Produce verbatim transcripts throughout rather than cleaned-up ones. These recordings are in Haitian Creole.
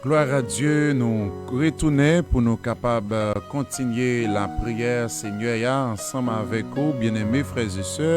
Glwa a Dye, nou retounen pou nou kapab, euh, kontinye lapriyè Senyè a ansanm avèk ou, byeneme frè e sè.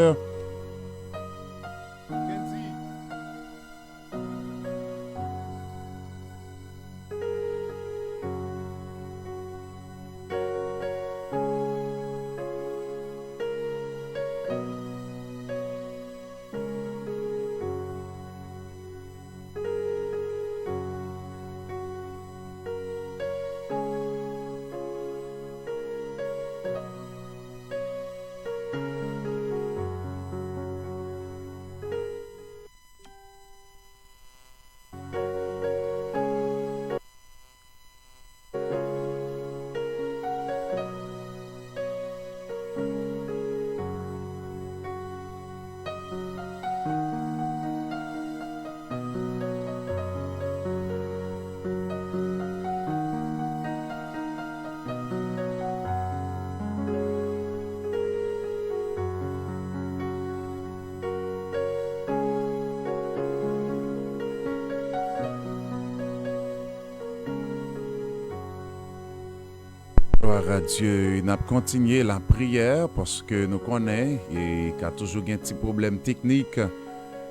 Glwa a Dye, n ap kontinye lapriyè paske nou konnen e ka toujou gen ti pwoblèm teknik.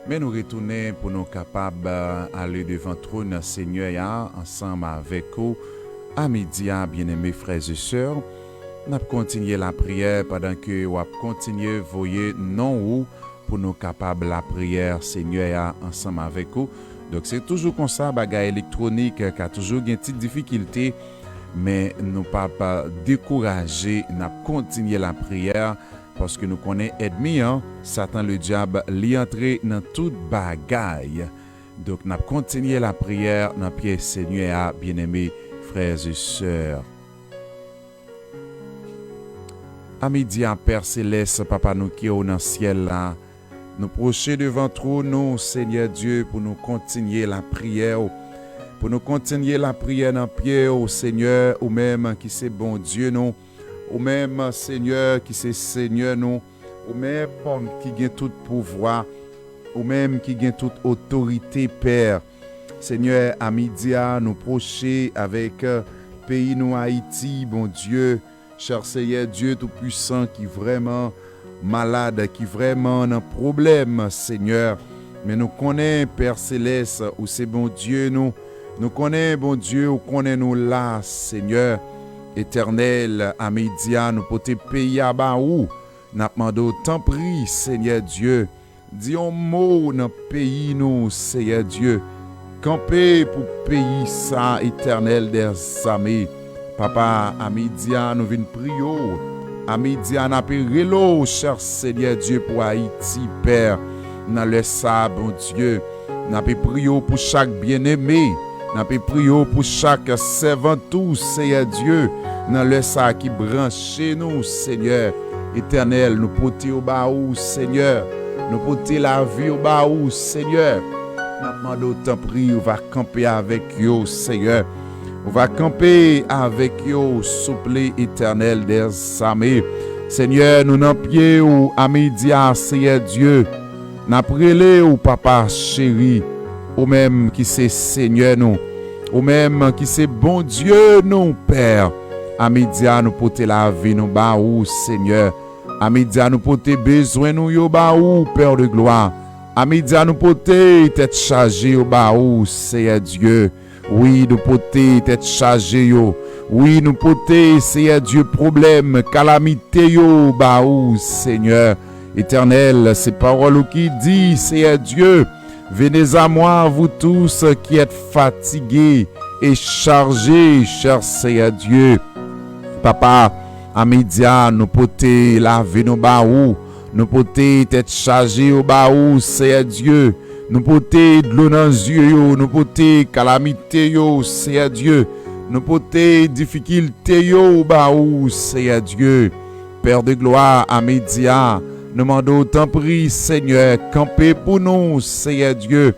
Men nou retounen pou nou kapab, euh, ale devan twòn Senyè a ansanm avèk ou. A midi a, byeneme frè e sè, n ap kontinye lapriyè pandan ke w ap kontinye voye non ou pou nou kapab lapriyè Senyè a ansanm avèk ou. Donk, se toujou konsa, bagay elektwonik ka toujou gen ti difikilte, men nou p ap dekouraje, n ap kontinye lapriyè, paske nou konnen ènmi an, Satan Ledyab, li antre nan tout bagay. Donk, n ap kontinye lapriyè nan pye Senyè a, byeneme frè e sè. A midi a, Pè Selès, Papa nou ki ou nan syèl la, nou pwoche devan twòn ou, Senyè Dye, pou nou kontinye lapriyè ou, pou nou kontinye lapriyè nan pye ou, Senyè, ou menm ki se Bondye nou, ou menm, Senyè, ki se Senyè nou, ou menm ki gen tout pouvwa, ou menm ki gen tout otorite, Pè. Senyè, a midi a, nou pwoche avèk, euh, peyi nou Ayiti, Bondye, chè Senyè Dye Toupisan, ki vrèman malad, ki vrèman nan pwoblèm, Senyè. Men nou konnen, Pè Selès, ou se Bondye nou. Nou konnen, Bondye, ou konnen nou la, Senyè. Etènèl, a midi a, nou pote peyi a ba ou. N ap mande w, tanpri, Senyè Dye, di yon mo nan peyi nou, Seyè Dye. Kanpe pou peyi sa, Etènèl dèzame. Papa, a midi a, nou vin priye w. A midi a, n ape rele w, chè Senyè Dye, pou Ayiti, Pè. Nan lè sa, Bondye, n ape priye w pou chak byeneme. N ape priye w pou chak sèvant ou, Seyè Dye, nan lè sa a ki branche nou, Senyè. Etènèl, nou pote yo ba ou, Senyè. Nou pote lavi yo ba ou, Senyè. N ap mande w, tanpri, ou va kanpe avèk yo, Senyè. Ou va kanpe avèk yo, souple, Etènèl dèzame. Senyè, nou nan pye w a midi a, Seyè Dye. N ap rele w, Papa cheri, ou menm ki se Senyè nou, ou menm ki se Bondye nou, Pè. A midi a, nou pote lavi nou ba ou, Senyè. A midi a, nou pote bezwen nou yo ba ou, Pè de glwa. A midi a, nou pote tèt chaje yo ba ou, Seyè Dye. Wi, nou pote tèt chaje yo. Wi, nou pote, Seyè Dye, pwoblèm, kalamite yo ba ou, Senyè. Etènèl, se pawòl ou ki di, Seyè Dye, venez à moi, vous tous qui êtes fatigués et chargés, chè Seyè Dye. Papa, a midi a, nou pote lavi nou ba ou. Nou pote tèt chaje yo ba ou, Seyè Dye. Nou pote dlo nan zye yo, nou pote kalamite yo, Seyè Dye. Nou pote difikilte yo ba ou, Seyè Dye. Pè de glwa, a midi a, nou mande w, tanpri, Senyè, kanpe pou nou, Seyè Dye.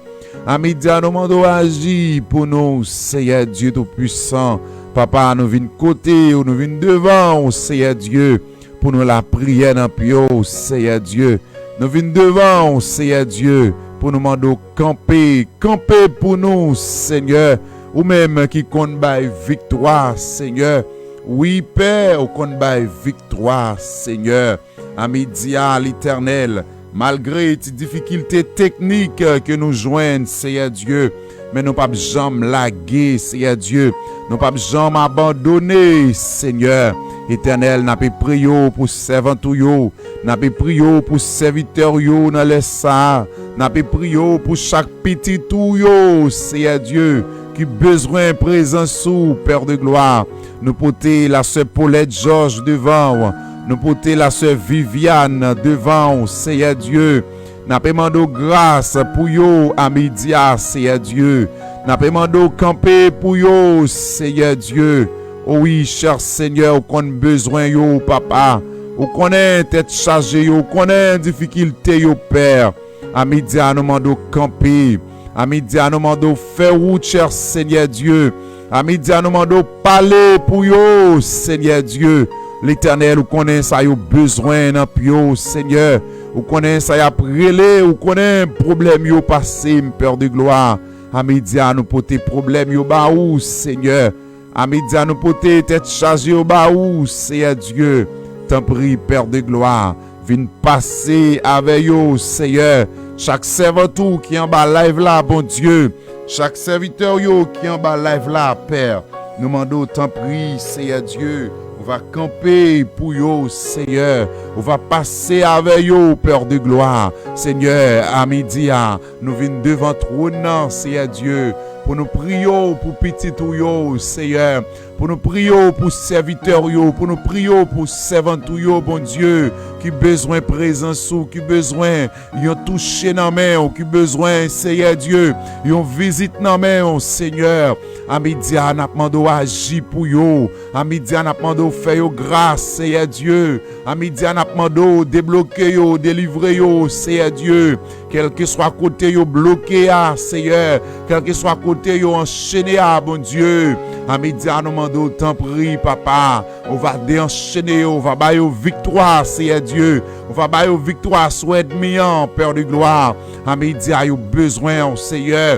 A midi a, nou mande w aji pou nou, Seyè Dye Toupisan. Papa, nou vin kote w, nou vin devan w, Seyè Dye, pou nou lapriyè nan pye w, Seyè Dye. Nou vin devan w, Seyè Dye, pou nou mande w kanpe, kanpe pou nou, Senyè. Ou menm ki konn bay viktwa, Senyè. Wi, Pè, ou konn bay viktwa, Senyè. A midi a, Letènèl, malgre ti difikilte teknik ke nou jwenn, Seyè Dye, men nou p ap janm lage, Seyè Dye. Nou p ap janm abandone, Senyè. Etènèl, n ape priye w pou sèvant ou yo. N ape priye w pou sèvitè w yo nan lè sa a. N ape priye w pou chak pitit ou yo, Seyè Dye, ki bezwen prezans ou, Pè de glwa. Nou pote lasè Paulette Georges devan w. Nou pote lasè Viviane devan w, Seyè Dye. N ape mande w gras pou yo a midi a, Seyè Dye. N ape mande w kanpe pou yo, Seyè Dye. O wi, chè Senyè, ou konn bezwen yo, Papa. Ou konnen tèt chaje yo, ou konnen difikilte yo, Pè. A midi a, nou mande w kanpe. A midi a, nou mande w fè wout, chè Senyè Dye. A midi a, nou mande w pale pou yo, Senyè Dye. Letènèl, ou konnen sa yo bezwen nan pye w, Senyè. Ou konnen sa y ap rele, ou konnen pwoblèm yo pase, m Pè de glwa. A midi a, nou pote pwoblèm yo ba ou, Senyè. A midi a, nou pote tèt chaje yo ba ou, Seyè Dye. Tanpri, Pè de glwa, vin pase avè yo, Seyè. Chak sèvant ou ki anba live la, Bondye. Chak sèvitè w yo ki anba live la, Pè. Nou mande w, tanpri, Seyè Dye, ou va kanpe pou yo, Seyè. Ou va pase avè yo, Pè de glwa. Senyè, a midi a, nou vin devan twòn nan, Seyè Dye, pou nou priye w pou pitit ou yo, Seyè, pou nou priye w pou sèvitè w yo, pou nou priye w pou sèvant ou yo, Bondye, ki bezwen prezans ou, ki bezwen yon touche nan men w, ki bezwen, Seyè Dye, yon vizit nan men w, Senyè. A midi a, n ap mande w aji pou yo. A midi a, n ap mande w fè yo gras, Seyè Dye. A midi a, n ap mande w debloke yo, delivre yo, Seyè Dye. Kèlkeswa kote yo bloke a, Seyè, kèlkeswa kote yo anchene a, Bondye, a midi a, nou mande w, tanpri, Papa, ou va deanchene yo, ou va ba yo viktwa, Seyè Dye, ou va ba yo viktwa sou ènmi an, Pè de glwa. A midi a, yo bezwen w, Seyè.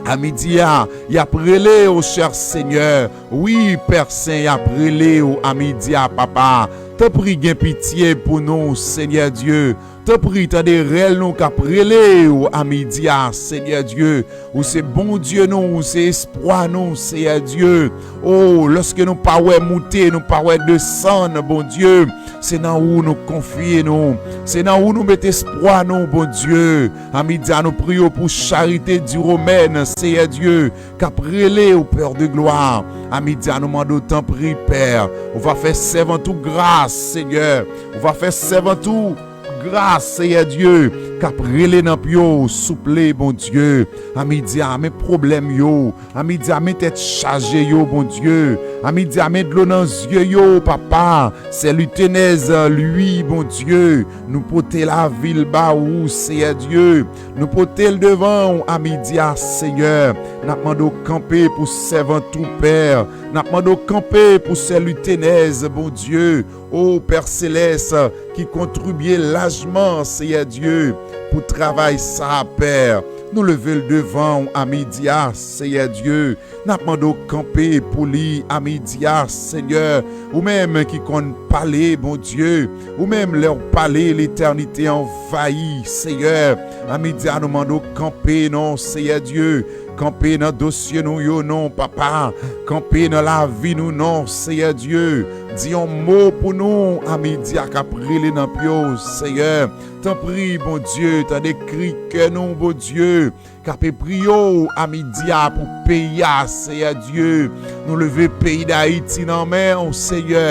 A midi a, y ap rele w, chè Senyè. Wi, Pè Sen, y ap rele w a midi a, Papa. Tanpri, gen pitye pou nou, Senyè Dye. Tanpri, tande rèl nou k ap rele w a midi a, Senyè Dye. Ou se Bondye nou, ou se espwa nou, Seyè Dye. O, lòske nou pa wè moute, nou pa wè desann, Bondye, se nan ou nou konfye nou. Se nan ou nou met espwa nou, Bondye. A midi a, nou priye w pou Charité du Romaine, Seyè Dye, k ap rele w, Pè de glwa. A midi a, nou mande w, tanpri, Pè, ou va fè sèvant ou gras, Senyè. Ou va fè sèvant ou gras, Seyè Dye, k ap rele nan pye w, souple, Bondye. A midi a, men pwoblèm yo. A midi a, men tèt chaje yo, Bondye. A midi a, men dlo nan zye yo, Papa. Sè Lutenèz, li, Bondye, nou pote lavi l ba ou, Seyè Dye. Nou pote l devan w a midi a, Senyè. N ap mande w kanpe pou sèvant ou, Pè. N ap mande w kanpe pou sè Lutenèz, Bondye. O Pè Selès, ki kontribye lajman, Seyè Dye, pou travay sa a, Pè. Nou leve l devan w a midi a, Seyè Dye. N ap mande w kanpe pou li a midi a, Senyè. Ou menm ki konn pale, Bondye. Ou menm, lè w pale, letènite anvayi, Senyè. A midi a, nou mande w kanpe, non, Seyè Dye. Kanpe nan dosye nou yo, non, Papa. Kanpe nan lavi nou, non, Seyè Dye. Di yon mo pou nou a midi a k ap rele nan pye w, Senyè. Tanpri, Bondye, tande kri kè nou, Bondye, k ape priye w a midi a pou peyi a, Seyè Dye. Nou leve peyi Dayiti nan men w, Senyè.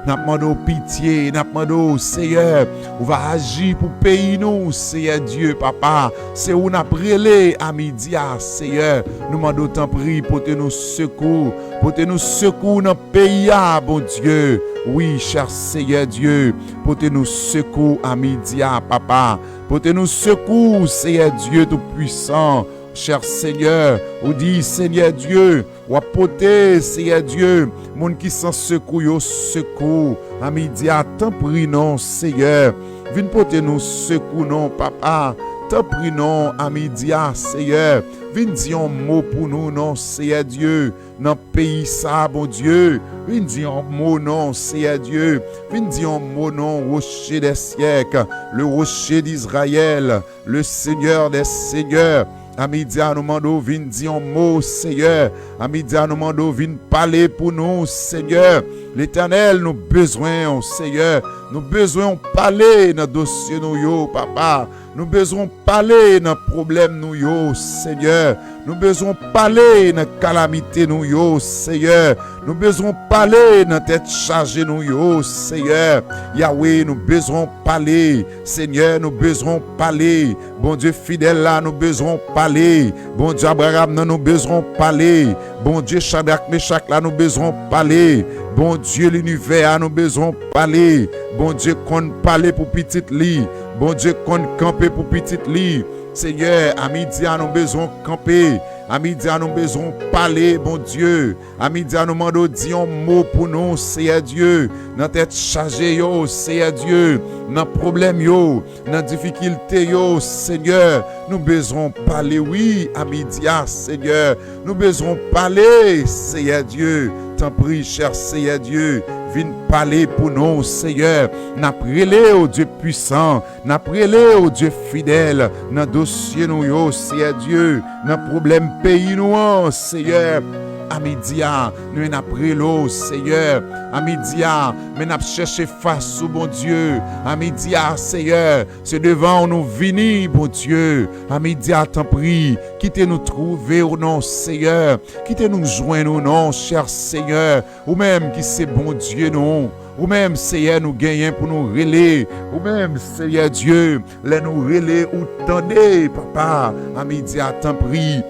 N ap mande w pitye, n ap mande w, Seyè, ou va aji pou peyi nou, Seyè Dye, Papa. Se ou n ap rele a midi a, Seyè. Nou mande w, tanpri, pote nou sekou. Pote nou sekou nan peyi a, Bondye. Wi, chè Seyè Dye, pote nou sekou a midi a, Papa. Pote nou sekou, Seyè Dye Toupwisan. Chè Senyè, ou di, Senyè Dye, w ap pote, Seyè Dye, moun ki san sekou yo sekou. A midi a, tanpri non, Seyè. Vin pote nou sekou non, Papa. tanpri non, a midi a, Seyè, vin di yon mo pou nou non, Seyè Dye, nan peyi sa, Bondye, vin di yon mo non, Seyè Dye, vin di yon mo non, Rocher des siècles, le Rocher d'Israël, le Seigneur des seigneurs. A midi a, nou mande w vin di yon mo, Seyè. A midi a, nou mande w vin pale pou nou, Seyè. Letènèl, nou bezwen w, Seyè. Nou bezwen w pale nan dosye nou yo, papa. Nou bezwen w pale nan pwoblèm nou yo, Seyè. Nou bezwen w pale nan kalamite nou yo, Seyè. Nou bezwen w pale nan tèt chaje nou yo, Seyè. Yawe, nou bezwen w pale. Senyè, nou bezwen w pale. Bondye fidèl la, nou bezwen w pale. Bondye Abraram nan, nou bezwen w pale. Bondye Chadrak Mechak la, nou bezwen w pale. Bondye linivè a, nou bezwen w pale. Bondye konn pale pou pitit li. Bondye konn kanpe pou pitit li. Senyè, a midi a, nou bezwen w kanpe. A midi a, nou bezwen w pale, Bondye. A midi a, nou mande w di yon mo pou nou, Seyè Dye. Nan tèt chaje yo, Seyè Dye. Nan pwoblèm yo, nan difikilte yo, Senyè. Nou bezwen w pale, wi, a midi a, Senyè. Nou bezwen w pale, Seyè Dye. Tanpri, chè Seyè Dye, vin pale pou nou, Seyè. N ap rele w, Dye pwisan. N ap rele w, Dye fidèl, nan dosye nou yo, Seyè Dye, nan pwoblèm peyi nou an, Seyè. A midi a, nou menm n ap rele w, Seyè. A midi a, men n ap chèche fas ou, Bondye. A midi a, Seyè, se devan w nou vini, Bondye. A midi a, tanpri, kite nou twouve w non, Seyè. Kite nou jwenn ou non, chè Seyè. Ou menm ki se Bondye nou. Ou menm, Seyè, nou genyen pou nou rele. Ou menm, Seyè Dye, lè nou rele, ou tande, papa. A midi a, tanpri,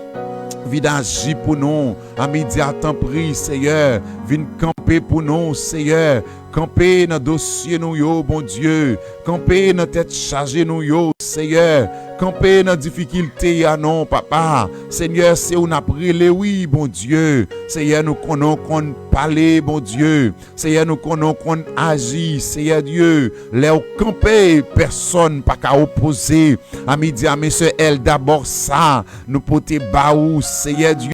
vin aji pou nou. A midi a, tanpri, Seyè, vin kanpe pou nou, Seyè. Kanpe nan dosye nou yo, Bondye. Kanpe nan tèt chaje nou yo, Seyè. Kanpe nan difikilte a non, papa. Senyè, se ou n ap rele, wi, Bondye. Seyè, nou konnen w konn pale, Bondye. Seyè, nou konnen w konn aji, Seyè Dye. Lè w kanpe, pèsonn pa ka opoze. A midi a, men sè Èl dabò sa, nou pote ba ou, Seyè Dye.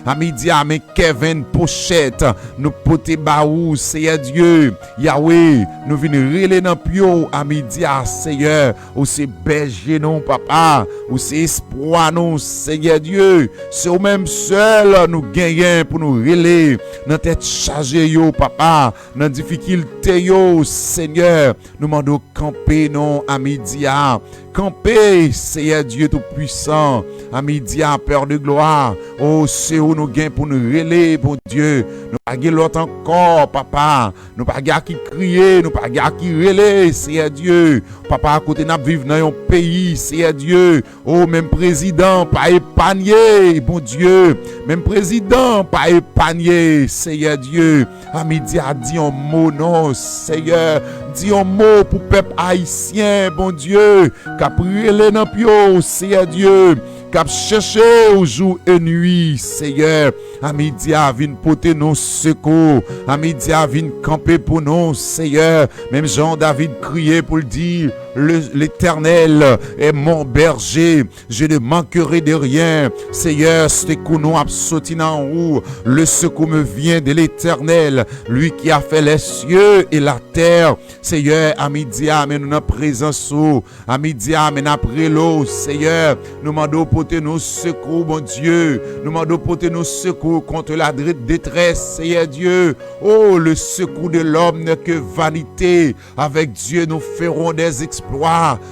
A midi a, men Kevin Pochette, nou pote ba ou, Seyè Dye. Yawe, nou vin rele nan pye w a midi a, Seyè. Ou se bèje nou, papa. Ou se espwa nou, Seyè Dye. Se ou menm sèl nou genyen pou nou rele nan tèt chaje yo, papa. Nan difikilte yo, Senyè, nou mande w kanpe non a midi a. Kanpe, Seyè Dye Toupwisan, a midi a, Pè de glwa. O, se ou nou gen pou nou rele, Bondye. Nou pa gen lòt ankò, papa. Nou pa gen a ki kriye, nou pa gen a ki rele, Seyè Dye. Papa, kote n ap viv nan yon peyi, Seyè Dye, o, menm prezidan pa epanye, Bondye. Menm prezidan pa epanye, Seyè Dye. A midi a, di yon mo non, Seyè. Di yon mo pou pèp ayisyen, Bondye, k ap rele nan pye w, Seyè Dye, k ap chèche w jou e nwi, Seyè. A midi a, vin pote nou sekou. A midi a, vin kanpe pou nou, Seyè. Menm jan David kriye pou l di, Le- Letènèl est mon berger, je ne manquerai de rien. Seyè, sekou nou ap soti nan ou. Le secours me vient de l'Éternel, lui qui a fait les cieux et la terre. Seyè, a midi a, men nou nan prezans ou. A midi a, men n ap rele w, Seyè. Nou mande w pote nou sekou, Bondye. Nou mande w pote nou sekou contre la dé- détresse, Seyè Dye. Oh, le secours de l'homme n'est que vanité. Avec Dieu, nous ferons des exploits.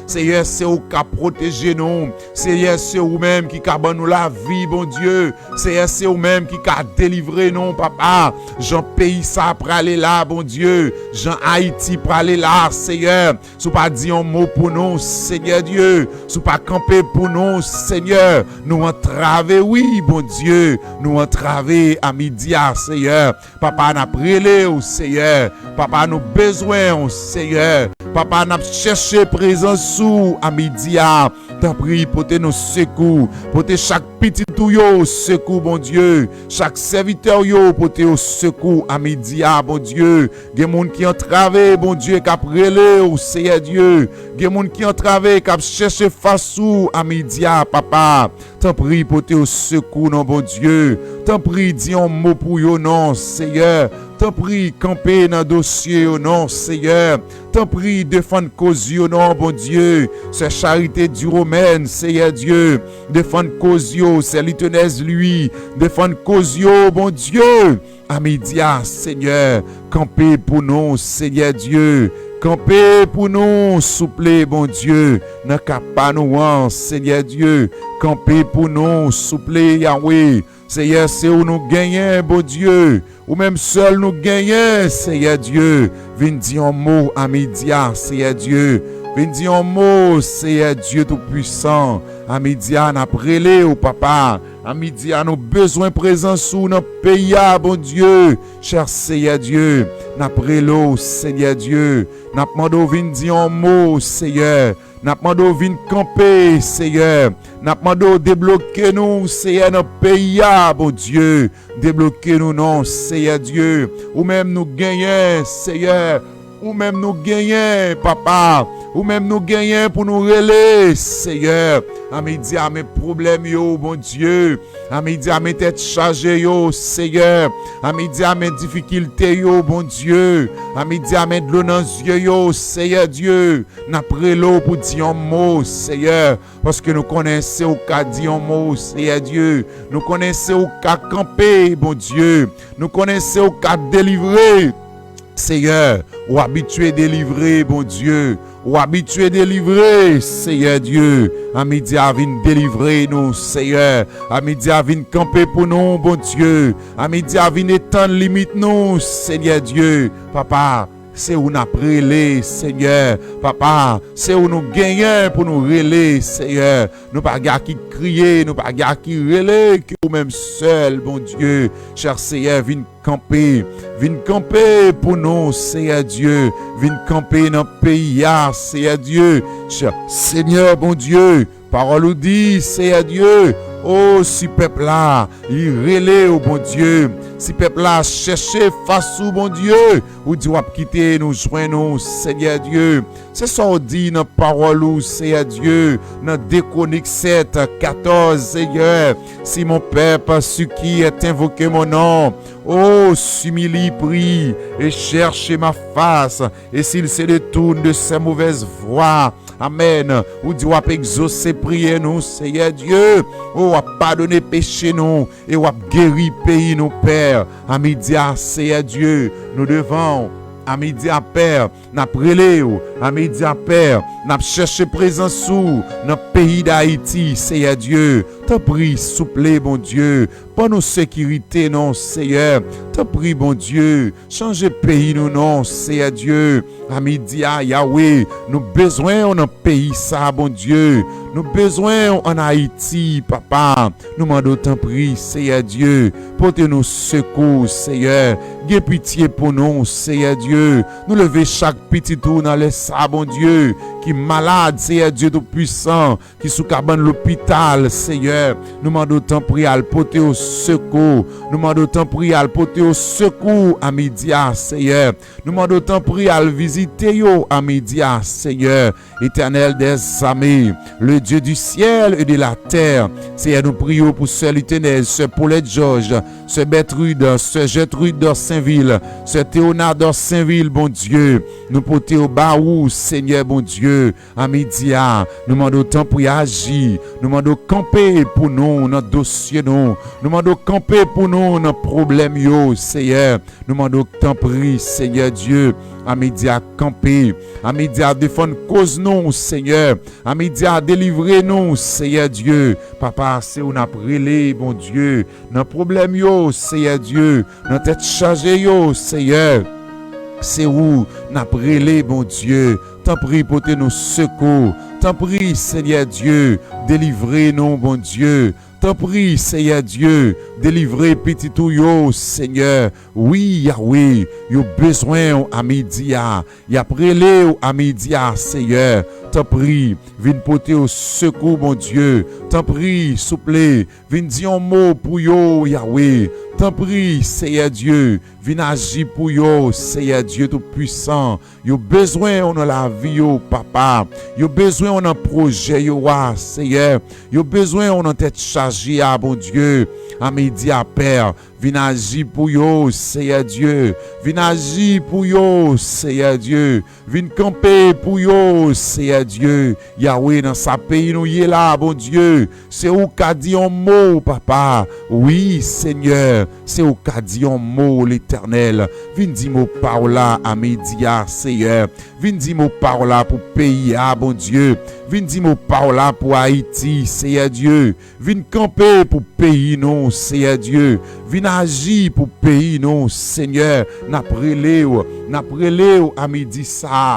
Seyè, se ou k ap pwoteje nou. Seyè, se ou menm ki ka ban nou lavi, Bondye. Seyè, se ou menm ki ka delivre nou, papa. Jan peyi sa prale la, Bondye. Jan Ayiti prale la, Seyè. Si w pa di yon mo pou nou, Seyè Dye. Si w pa kanpe pou nou, Seyè. Nou antrave, wi, Bondye. Nou antrave a midi a, Seyè. Papa, n ap rele w, Seyè. Papa, nou bezwen w, Seyè. Papa, n ap chèche prezans ou a midi a. Tanpri, pote nou sekou. Pote chak pitit ou yo sekou, Bondye. Chak sèvitè w yo, pote yo sekou a midi a, Bondye. Gen moun ki antrave, Bondye, k ap rele w, Seyè Dye. Gen moun ki antrave, k ap chèche fas ou a midi a, Papa. Tanpri, pote yo sekou, non, Bondye. Tanpri, di yon mo pou yo, non, Seyè. Tanpri, kanpe nan dosye yo, non, Seyè. Tanpri, defann koz yo, non, Bondye. Sè Charité Duromène, Seyè Dye. Defann koz yo, Sè Litenèz Lwi. Defann koz yo, Bondye. A midi a, Senyè, kanpe pou nou, Senyè Dye. Kanpe pou nou, souple, Bondye, nan ka pa nou an, Senyè Dye. Kanpe pou nou, souple, Yawe. Seyè, se ou nou genyen, Bondye. Ou menm sèl nou genyen, Seyè Dye. Vin di yon mo a midi a, Seyè Dye. Vin di yon mo, Seyè Dye Toupisan. A midi a, n ap rele w, Papa. A midi a, nou bezwen prezans ou nan peyi a, Bondye. Chè Seyè Dye, n ap rele w, Senyè Dye. N ap mande w vin di yon mo, Seyè. N ap mande w vin kanpe, Seyè. N ap mande w debloke nou, Seyè, nan peyi a, Bondye. Debloke nou non, Seyè Dye. Ou menm nou genyen, Seyè. Ou menm nou genyen, Papa. Ou menm nou genyen pou nou rele, Seyè. A midi a, men pwoblèm yo, Bondye. A midi a, men tèt chaje yo, Seyè. A midi a, men difikilte yo, Bondye. A midi a, men dlo nan zye yo, Seyè Dye. N ap rele w pou di yon mo, Seyè. Paske nou konnen se ou ka di yon mo, Seyè Dye. Nou konnen se ou ka kanpe, Bondye. Nou konnen se ou ka delivre. Seyè, ou abitye delivre, Bondye. Ou abitye delivre, Seyè Dye. A midi a vin delivre nou, Seyè. A midi a vin kanpe pou nou, Bondye. A midi a vin etann limit nou, Seyè Dye. Papa, se ou n ap rele, Senyè. Papa, se ou nou genyen pou nou rele, Seyè. Nou pa gen a ki kriye, nou pa gen a ki rele, ke ou menm sèl, Bondye. Chè Seyè, vin kanpe. Vin kanpe pou nou, Seyè Dye. Vin kanpe nan peyi a, Seyè Dye. Chè Senyè, Bondye, pawòl ou di, Seyè Dye, o, si pèp la, li rele w, Bondye, si pèp la chèche fas ou, Bondye, ou di w ap kite nou jwenn ou, Senyè Dye. Se sa w di nan pawòl ou, Seyè Dye, nan de Kwonik sèt, katòz, Seyè, si mon peuple, ce qui est invoqué mon nom, oh, s'humilie, prie, et cherche ma face, et s'il se détourne de ses mauvaises voies, amèn. Ou di w ap egzose priyè nou, Seyè Dye. O, w ap padone peche nou e w ap geri peyi nou, Pè. A midi a, Seyè Dye, nou devan w. A midi a, Pè, n ap rele w. A midi a, Pè, n ap chèche prezans ou nan peyi Dayiti, Seyè Dye. Tanpri, souple, Bondye, ban nou sekirite non, Seyè. Tanpri, Bondye, chanje peyi nou non, Seyè Dye. A midi a, Yawe, nou bezwen w nan peyi sa, Bondye. Nou bezwen w ann Ayiti, Papa. Nou mande w tanpri, Seyè Dye, pote nou sekou, Seyè. Gen pitye pou nou, Seyè Dye. Nou leve chak pitit ou nan lè sa, Bondye, ki malad, Seyè Dye Toupisan, ki sou kabann lopital, Seyè. Nou mande w tanpri al pote yo sekou. Nou mande w tanpri al pote yo sekou a midi a, Seyè. Nou mande w tanpri al vizite yo a midi a, Seyè. Éternel des armées, le Dieu du ciel et de la terre. Seyè, nou priye w pou sè Litenèz, sè Paulette Georges, sè Bertrude, sè Gertrude Dorsainville, sè Théonard Dorsainville, Bondye. Nou pote yo ba ou, Senyè Bondye. A midi a, nou mande w tanpri aji. Nou mande w kanpe pou nou nan dosye nou. Nou mande w kanpe pou nou nan pwoblèm yo, Seyè. Nou mande w tanpri, Senyè Dye. A midi a, kanpe. A midi a, defann koz nou, Senyè. A midi a, delivre nou, Seyè Dye. Papa, se ou n ap rele, Bondye. Nan pwoblèm yo, Seyè Dye. Nan tèt chaje yo, Seyè. Se ou n ap rele, Bondye. Tanpri, pote nou sekou. Tanpri, Senyè Dye, delivre nou, Bondye. Tanpri, Senyè Dye, delivre pitit ou yo, Senyè. Wi, Yawe, yo bezwen w a midi a. Y ap rele w a midi a, Senyè. Tanpri, vin pote yo sekou, Bondye. Tanpri, souple, vin di yon mo pou yo, Yawe. Tanpri, Senyè Dye, vin aji pou yo, Senyè Dye Toupisan. Yo bezwen w nan lavi yo, Papa. Yo bezwen w nan pwojè yo a, Senyè. Yo bezwen w nan tèt chaje a, Bondye. A midi a, Pè, vin aji pou yo, Senyè Dye. Vin aji pou yo, Senyè Dye. Vin kanpe pou yo, Senyè Dye. Yawe, nan sa peyi nou ye la, Bondye, se ou ka di yon mo, Papa. Wi, Senyè, se ou ka di yon mo, Letènèl. Vin di mo pa w la a midi a, Senyè. Vin di mo pa w la pou peyi a, Bondye. Vin di mo pa w la pou Ayiti, Senyè Dye. Vin kanpe pou peyi nou, Senyè Dye. Vin aji pou peyi nou, Senyè. N ap rele w, n ap rele w a midi sa a.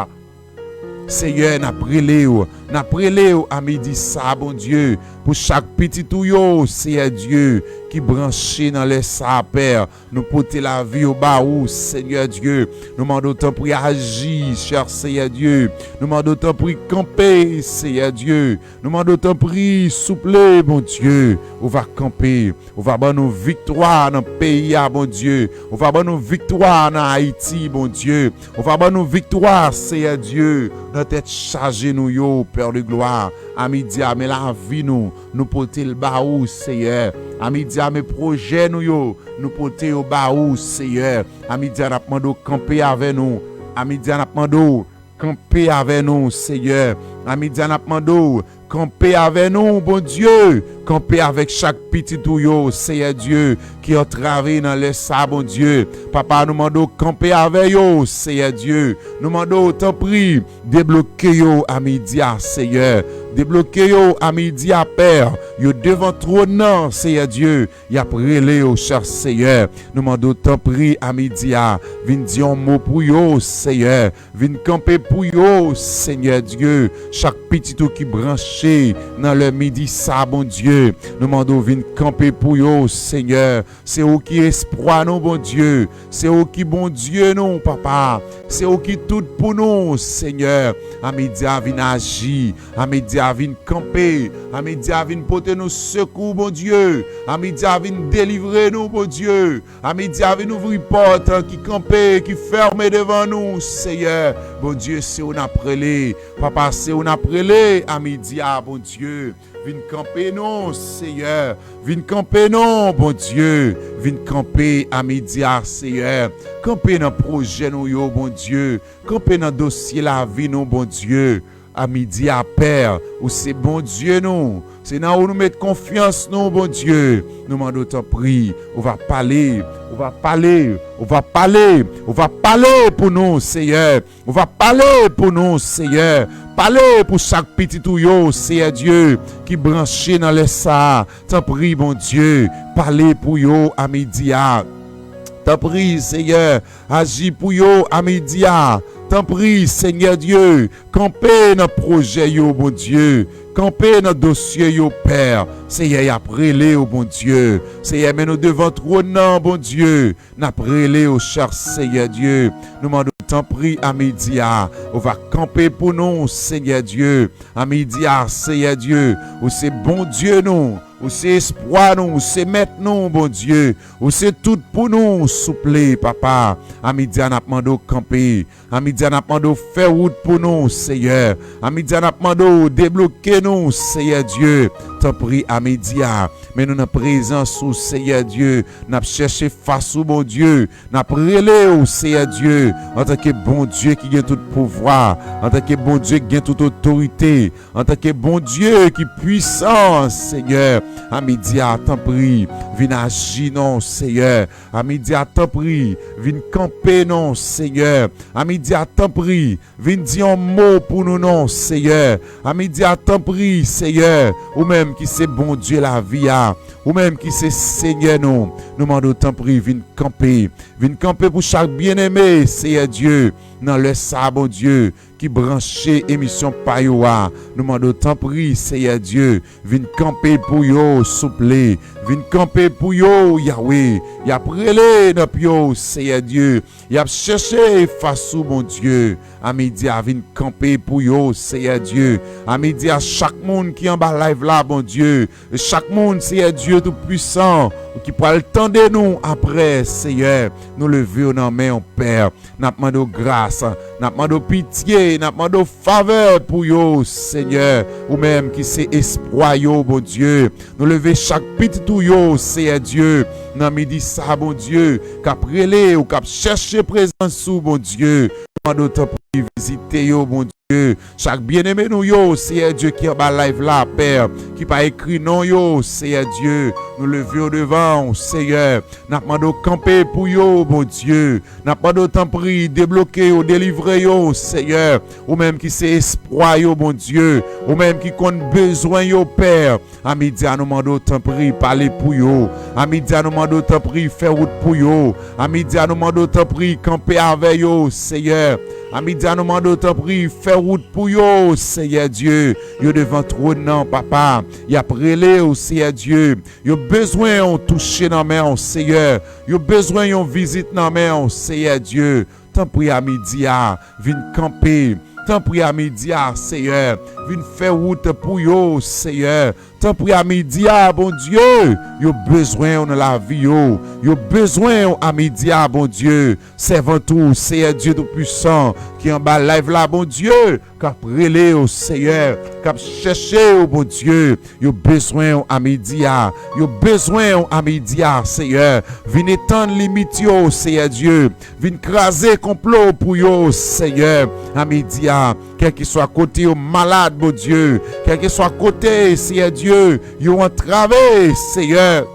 Senyè, n ap rele w, n ap rele w a midi sa a, Bondye, pou chak pitit ou yo, Senyè Dye, ki branche nan lè sa a, Pè. Nou pote lavi yo ba ou, Senyè Dye. Nou mande w tanpri aji, chè Senyè Dye. Nou mande w tanpri kanpe, Senyè Dye. Nou mande w tanpri, souple, Bondye. Ou va kanpe. Ou va ban nou viktwa nan peyi a, Bondye. Ou va ban nou viktwa nan Ayiti, Bondye. Ou va ban nou viktwa, Senyè Dye, nan tèt chaje nou yo, Pè de glwa. A midi a, men lavi nou, nou pote l ba ou, Senyè. A midi a, men pwojè nou yo, nou pote yo ba ou, Senyè. A midi a, n ap mande w kanpe avè nou. A midi a, n ap mande w kanpe avè nou, Senyè. A midi a, n ap mande w kanpe avè nou, Bondye. Kanpe avèk chak pitit ou yo, Senyè Dye, ki antrave nan lè sa, Bondye. Papa, nou mande w kanpe avè yo, Senyè Dye. Nou mande w, tanpri, debloke yo a midi a, Senyè. Debloke yo a midi a, Pè. Yo devan twòn nan, Senyè Dye. Y ap rele yo, chè Senyè. Nou mande w, tanpri, a midi a, vin di yon mo pou yo, Senyè. Vin kanpe pou yo, Senyè Dye. Chak pitit ou ki branche nan lè midi sa, Bondye. Nou mande w vin kanpe pou yo, Senyè. Se ou ki espwa nou, Bondye. Se ou ki Bondye nou, Papa. Se ou ki tout pou nou, Senyè. A midi a, vin aji. A midi a, vin kanpe. A midi a, vin pote nou sekou, Bondye. A midi a, vin delivre nou, Bondye. A midi a, vin ouvri pòt ki kanpe, ki fèmen devan nou, Senyè. Bondye, se ou n ap rele. Papa, se ou n ap rele a midi a, Bondye. Vin kanpe non, Senyè. Vin kanpe non, Bondye. Vin kanpe a midi a, Senyè. Kanpe nan pwojè nou yo, Bondye. Kanpe nan dosye lavi nou, Bondye. A midi a, Pè, ou se Bondye nou. Se nan ou nou met konfyans nou, Bondye. Nou mande w, tanpri, ou va pale, ou va pale, ou va pale, ou va pale pou nou, Senyè. Ou va pale pou nou, Senyè. Pale pou chak pitit ou yo, Senyè Dye, ki branche nan lè sa a. Tanpri, Bondye, pale pou yo a midi a. Tanpri, Senyè, aji pou yo a midi a. Tanpri, Senyè Dye, kanpe nan pwojè yo, Bondye. Kanpe nan dosye yo, Pè. Senyè, y ap rele w, Bondye. Senyè, men nou devan twòn nan, Bondye. N ap rele w, chè Senyè Dye. Nou mande w, tanpri, a midi a, ou va kanpe pou nou, Senyè Dye. A midi a, Senyè Dye, ou se Bondye nou. Ou se espwa nou, ou se mèt nou, Bondye. Ou se tout pou nou, souple, Papa. A midi a, n ap mande w kanpe. A midi a, n ap mande w fè wout pou nou, Senyè. A midi a, n ap mande w debloke nou, Senyè Dye. Tanpri, a midi a, men nou nan prezans ou, Senyè Dye. N ap chèche fas ou, Bondye. N ap rele w, Senyè Dye, antanke Bondye ki gen tout pouvwa, antanke Bondye ki gen tout otorite, antanke Bondye ki pwisan, Senyè. A midi a, tanpri, vin aji non, Senyè. A midi a, tanpri, vin kanpe non, Senyè. A midi a, tanpri, vin di yon mo pou nou non, Senyè. A midi a, tanpri, Senyè, ou menm ki se Bondye lavi a, ou menm ki se Senyè nou, nou mande w, tanpri, vin kanpe. Vin kanpe pou chak byeneme, Senyè Dye, nan lè sa, Bondye, ki branche emisyon pa yo a. Nou mande w, tanpri, Seyè Dye, vin kanpe pou yo, souple. Vin kanpe pou yo, Yawe. Y ap rele nan pye w, Seyè Dye. Y ap chèche fas ou, Bondye. A midi a, vin kanpe pou yo, Seyè Dye. A midi a, chak moun ki anba live la, Bondye, chak moun, Seyè Dye Toupisan, ki pral tande nou apre, Seyè, nou leve yo nan men w, Pè. N ap mande w gras, n ap mande w pitye, n ap mande w favè pou yo, Senyè, ou menm ki se espwa yo, Bondye. Nou leve chak pitit ou yo, Seyè Dye, nan midi sa, Bondye, k ap rele w, k ap chèche prezans ou, Bondye. Mande w tanpri vizite yo, Bondye. Chak byeneme nou yo, Seyè Dye, ki anba live la, Pè, ki pa ekri non yo, Seyè Dye, nou leve yo devan w, Seyè. N ap mande w kanpe pou yo, Bondye. N ap mande w tanpri debloke yo, delivre yo, Seyè. Ou menm ki se espwa yo, Bondye. Ou menm ki konn bezwen yo, Pè. A midi a, nou mande w tanpri pale pou yo. A midi a, nou mande w tanpri fè wout pou yo. A midi a, nou mande w tanpri kanpe avè yo, Seyè. A midi a, nou mande w tanpri fè wout pou yo, Seyè Dye. Yo devan twòn nan, Papa. Y ap rele w, Seyè Dye. Yo bezwen w touche nan men w, Seyè. Yo bezwen yon vizit nan men w, Seyè Dye. Tanpri a midi a, vin kanpe. Tanpri a midi a, Seyè, vin fè wout pou yo, Seyè. Tanpri a midi a, Bondye, yo bezwen w nan lavi yo. Yo bezwen w a midi a, Bondye. Sèvant ou, Seyè Dye Toupisan, ki anba live la, Bondye, k ap rele w, Seyè, k ap chèche w, Bondye. Yo bezwen w a midi a. Yo bezwen w a midi a, Seyè. Vin etann limit yo, Seyè Dye. Vin kraze konplo pou yo, Seyè. A midi a, kèlkeswa kote yo malad, Bondye. Kèlkeswa kote, Seyè Dye, yo antrave, Seyè.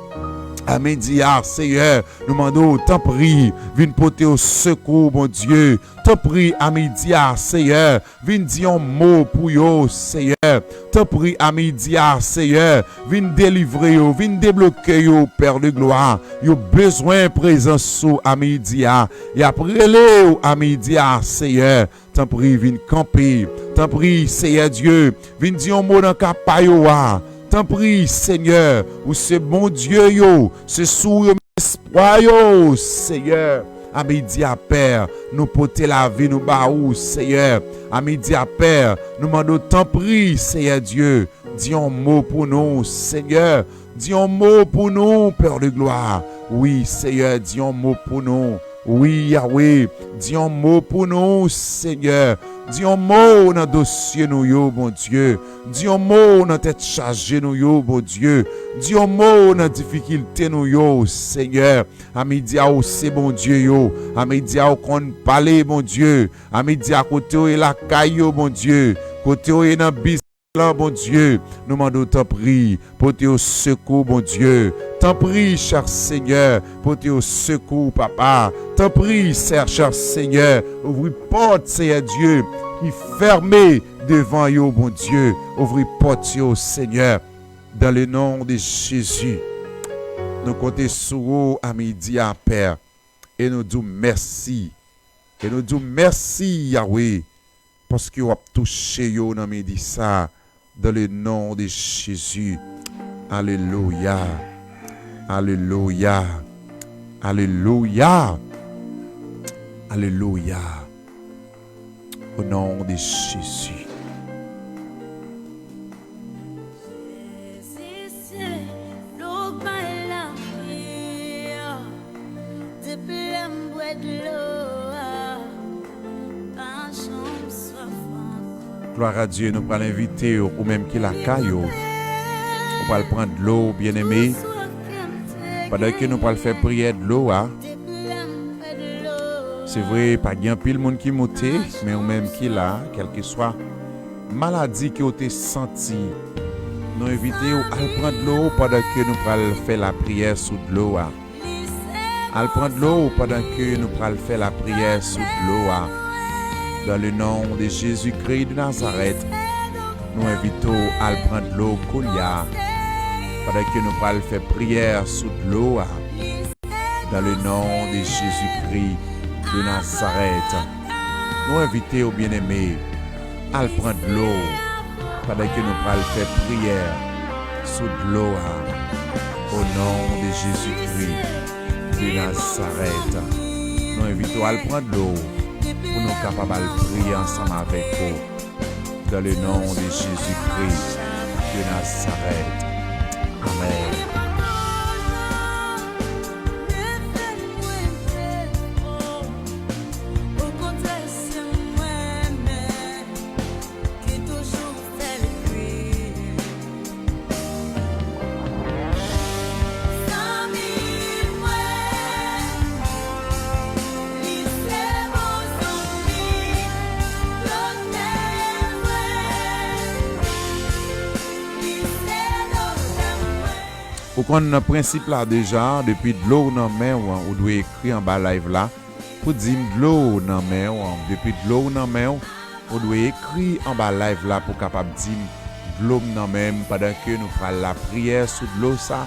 A midi a, Seyè, nou mande w, tanpri, vin pote yo sekou, Bondye. Tanpri, a midi a, Seyè, vin di yon mo pou yo, Seyè. Tanpri, a midi a, Seyè, vin delivre yo, vin debloke yo, Pè de glwa. Yo bezwen prezans ou a midi a. Y ap rele w a midi a, Seyè. Tanpri, vin kanpe. Tanpri, Seyè Dye, vin di yon mo nan ka pa yo a. Tanpri, Senyè, ou se Bondye yo, se sou ou yo met espwa yo, Seyè. A midi a, Pè, nou pote lavi nou ba ou, Seyè. A midi a, Pè, nou mande w tanpri, Seyè Dye, di yon mo pou nou, Senyè. Di yon mo pou nou, Pè de glwa. Wi, Senyè, di yon mo pou nou. Wi, Yawe, di yon mo pou nou, Senyè. Di yon mo nan dosye nou yo, Bondye. Di yon mo nan tèt chaje nou yo, Bondye. Di yon mo nan difikilte nou yo, Senyè. A midi a, ou se Bondye yo. A midi a, ou konn pale, Bondye. A midi a, kote yo ye lakay yo, Bondye. Kote yo ye nan biznis lan, Bondye. Nou mande w tanpri, pote yo sekou, Bondye. Tanpri, chè Senyè, pote yo sekou, Papa. Tanpri, chè, chè Senyè, ouvri pòt, Seyè Dye, ki fèmen devan yo, Bondye. Ouvri pòt yo, Senyè. Dans le nom de Jésus, nou konte sou ou a midi a, Pè. E nou di w mèsi. E nou di w mèsi, Yawe, paske w ap touche yo nan midi sa, dans le nom de Jésus. Alelouya. Alelouya. Alelouya. Alelouya. Au nom de Jésus. Jezi se dlo k bay lavi, depi lè m bwè dlo a, m pa janm swaf ankò. Gloire à Dieu, nou pral envite w, ou menm ki lakay ou, ou pral pran dlo, byeneme, pandan ke nou pral fè priyè dlo a. Se vre, pa gen anpil moun ki moute, men ou menm ki la, kèlkeswa maladi ke w te santi, nou envite w al pran dlo pandan ke nou pral fè lapriyè sou dlo a. Al pran dlo pandan ke nou pral fè lapriyè sou dlo a. Dans le nom de Jésus-Christ de Nazareth, nou envite w al pran dlo kounye a, pandan ke nou pral fè priyè sou dlo a. Dans le nom de Jésus-Christ de Nazareth. Mwen envite w, byeneme, al pran dlo pandan ke nou pral fè priyè sou dlo a. O non de Jezi Kri de Nazarèt, nou envite w al pran dlo pou nou kapab al priye ansanm avèk ou. Dans le nom de Jésus-Christ de Nazareth. Amen. Ou konn nan prensip la deja, depi dlo w nan men w, ou dwe ekri anba live la pou di m dlo w nan men w. Depi dlo w nan men w, ou dwe ekri anba live la pou kapab di m dlo m nan men m pandan ke nou pral lapriyè sou dlo sa,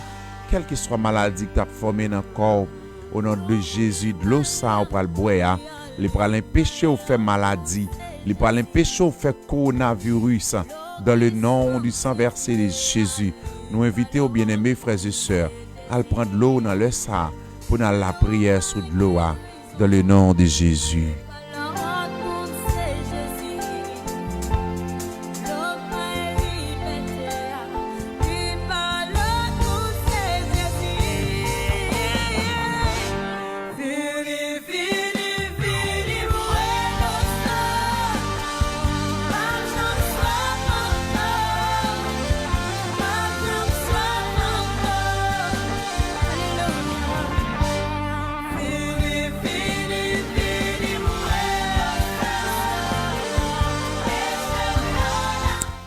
kèlkeswa maladi k t ap fòme nan kò w. O non de Jezi, dlo sa ou pral bwè a, li pral enpeche w fè maladi, li pral enpeche w fè kowonaviris. Dans le nom du sang versé de Jésus, nou envite w, byeneme frè e sè, al pran dlo w nan lè sa a pou n al lapriyè sou dlo a. Dans le nom de Jésus.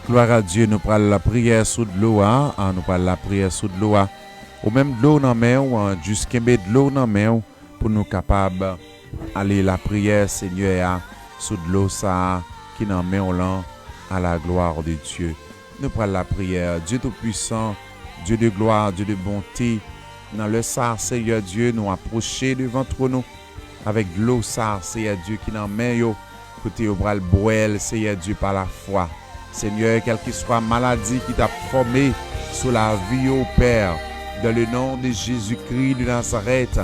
Glwa a Dye, nou pral lapriyè sou dlo a, a, nou pral lapriyè sou dlo a. Ou menm dlo w nan men w, a, jis kenbe dlo w nan men w pou nou kapab ale lapriyè Senyè a sou dlo sa a ki nan men w lan, à la gloire de Dieu. Nou pral lapriyè. Dieu Tout-Puissant, Dieu de gloire, Dieu de bonté, nan lè sa a, Senyè Dye, nou apwoche devan twòn ou avèk dlo sa a, Senyè Dye, ki nan men yo, kote yo pral bwè l, Senyè Dye, pa lafwa. Senyè, kèlkeswa maladi ki t ap fòme sou lavi yo, Pè, dans le nom de Jésus-Christ de Nazareth,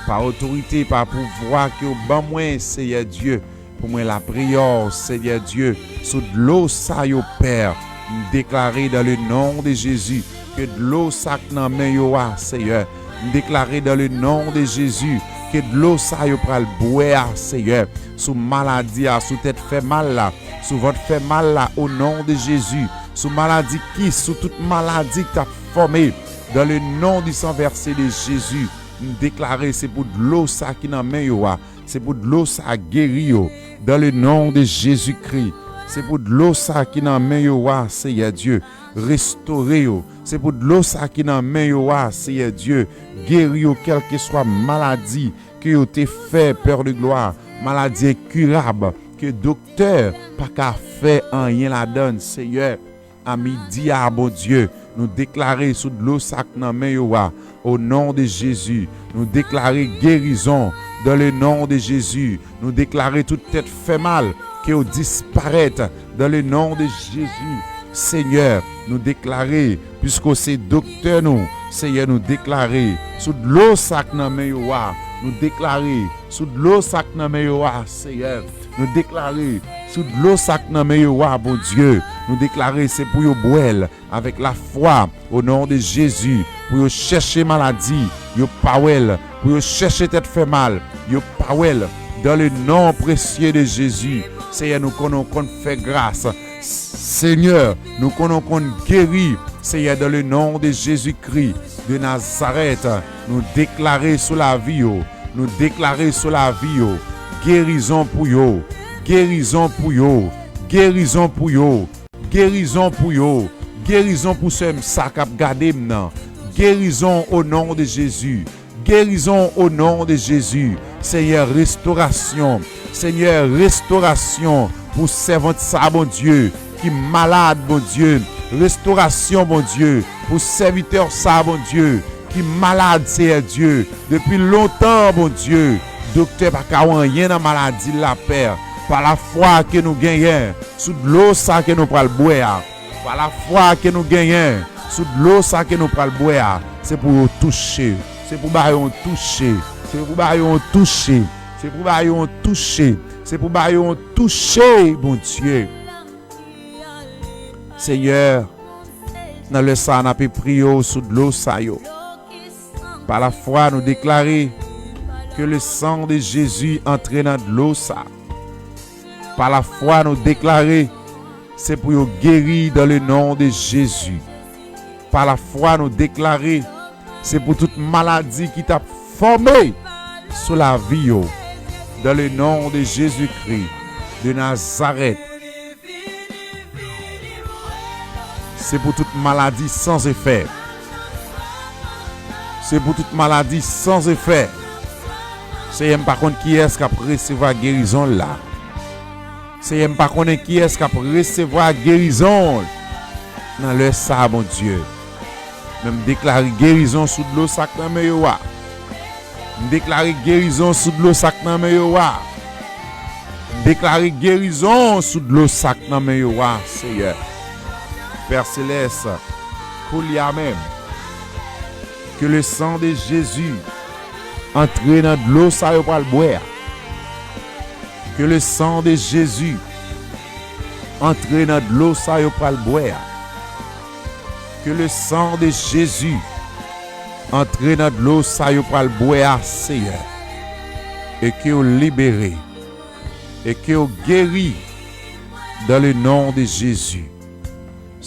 pa otorite, pa pouvwa ke w ban mwen, Senyè Dye, pou mwen lapriyè w, Senyè Dye, sou dlo sa yo, Pè. M deklare dans le nom de Jésus ke dlo sa k nan men yo a, Senyè. M deklare dans le nom de Jésus ke dlo sa yo pral bwè a, Senyè, sou maladi a, sou tèt fè mal la, sou vant fè mal la, o non de Jezi, sou maladi kis, sou tout maladi k t ap fòme, dans le nom du sang versé de Jésus, m deklare se pou dlo sa ki nan men yo a, se pou dlo sa geri yo, dans le nom de Jésus-Christ, se pou dlo sa ki nan men yo a, Senyè Dye, restore yo, se pou dlo sa ki nan men yo a, Senyè Dye, geri yo, kèlkeswa maladi ke yo te fè, Pè de glwa, maladi enkirab, ke doktè pa ka fè anyen ladan l, Senyè. A midi a, Bondye, nou deklare sou dlo sa k nan men yo a, o non de Jezi, nou deklare gerizon, dans le nom de Jésus, nou deklare tout tèt fè mal, ke yo disparèt, dans le nom de Jésus, Senyè, nou deklare, piske w se doktè nou, Senyè, nou deklare, sou dlo sa k nan men yo a, nou deklare, sou dlo sa k nan men yo a, Senyè, nou deklare, sou dlo sa k nan men yo a, Bondye, nou deklare se pou yo bwè l avèk lafwa, o non de Jezi, pou yo chèche maladi, yo pa wè l, pou yo chèche tèt fè mal, yo pa wè l, dans le nom précieux de Jésus, Senyè, nou konnen w konn fè gras, Senyè, nou konnen w konn geri, Senyè, dans le nom de Jésus-Christ de Nazareth, nou deklare sou lavi yo, nou deklare sou lavi yo, gerizon pou yo, gerizon pou yo, gerizon pou yo, gerizon pou yo, gerizon pou sè m sa k ap gade m nan, gerizon o non de Jezi, gerizon o non de Jezi, Senyè, restorasyon, Senyè, restorasyon pou sèvant sa, Bondye, ki malad, Bondye, restorasyon, Bondye, pou sèvitè sa, Bondye, ki malad, Senyè Dye, depi lontan, Bondye, doktè pa ka wè anyen nan maladi l la, Pè, Pa lafwa ke nou genyen sou dlo sa ke nou pral bwè a, pa lafwa ke nou genyen sou dlo sa ke nou pral bwè a, se pou yo touche, se pou ba yo yon touche, se pou ba yo yon touche, se pou ba yo yon touche, se pou ba yo yon touche, Bondye. Senyè, nan lè sa a, n ape priye w sou dlo sa yo. Pa lafwa, nou deklare ke le sang de Jésus antre nan dlo sa. Pa lafwa, nou deklare se pou yo geri dans le nom de Jésus. Pa lafwa, nou deklare se pou tout maladi ki t ap fòme sou lavi yo. Dans le nom de Jésus-Christ de Nazareth. Se pou tout maladi san efè. Se pou tout maladi san efè. Seyè, m pa konn kiyès k ap resevwa gerizon l la. Seyè, m pa konnen kiyès k ap resevwa gerizon l nan lè sa a, Bondye. Men m deklare gerizon sou dlo sa k nan men yo a. M deklare gerizon sou dlo sa k nan men yo a. M deklare gerizon sou dlo sa k nan men yo a, Seyè. Pè Selès, koulye a menm, ke le sang de Jésus antre nan dlo sa yo pral bwè a. Que le sang de Jésus antre nan dlo sa yo pral bwè a. Que le sang de Jésus antre nan dlo sa yo pral bwè a, Seyè. E ke yo libere. E ke yo geri dans le nom de Jésus.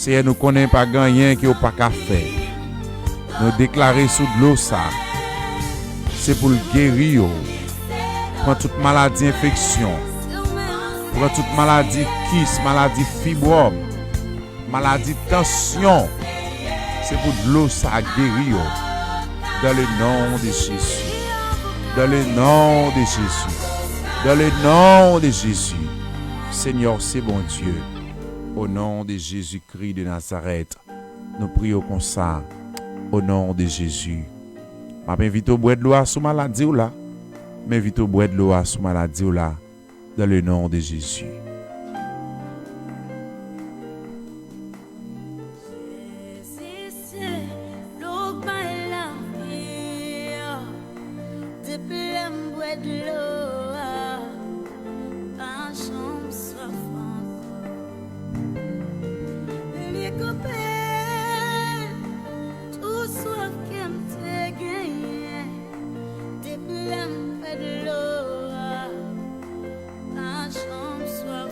Seyè, nou konnen pa gen anyen ke w pa ka fè. Nou deklare sou dlo sa, se pou l geri yo. Pran tout maladi enfeksyon. Pran tout maladi kis, maladi fibwòm, maladi tansyon. Se pou dlo sa geri yo. Dans le nom de Jésus. Dans le nom de Jésus. Dans le nom de Jésus. Senyè, se Bondye. Au nom de Jésus-Christ de Nazareth, nou priye w konsa, au nom de Jésus. M ap envite w bwè dlo a sou maladi w la. M envite w bwè dlo a sou maladi w la, dans le nom de Jésus. Jezi, se dlo k bay lavi. Depi lè m bwè dlo a, m pa janm swaf ankò. Li koupe tou swaf ke m te genyen. Depi lè m bwè dlo a, m pa janm swaf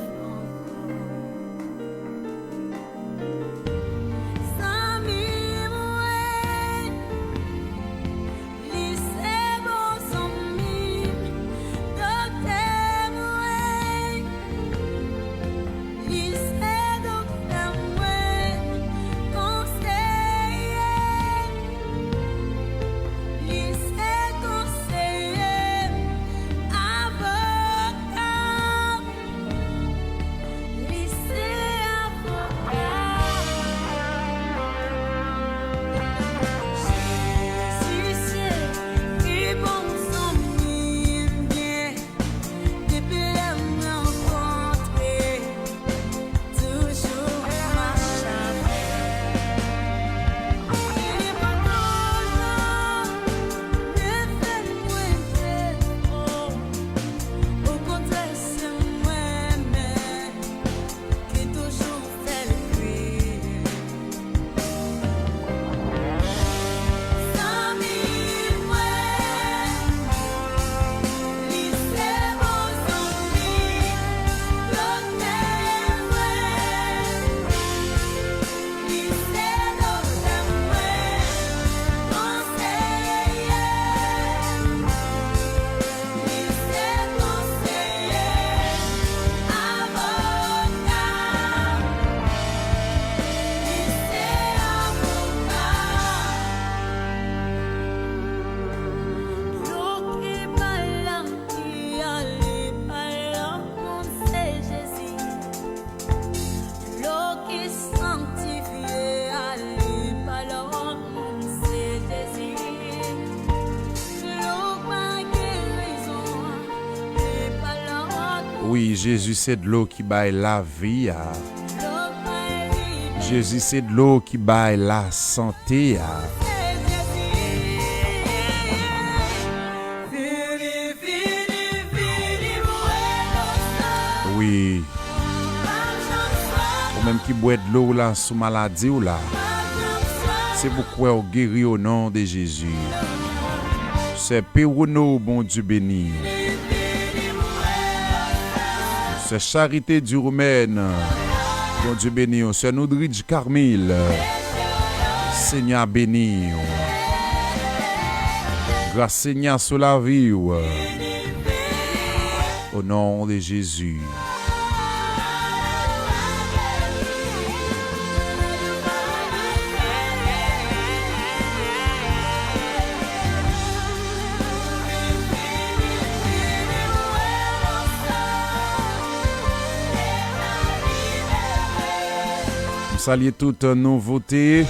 Wi, Jezi se dlo ki bay lavi a. Jezi se dlo ki bay lasante a. Wi. Ou menm ki bwè dlo w la sou maladi w la, se pou kwè w geri o non de Jezi. Sè Pewono, Bondye beni w. Sè Charité Duromène, Bondye beni w. Sè Noudridge Carmille, Senyè beni w. Gras Senyè sou lavi w. O non de Jezi. M salye tout nouvote,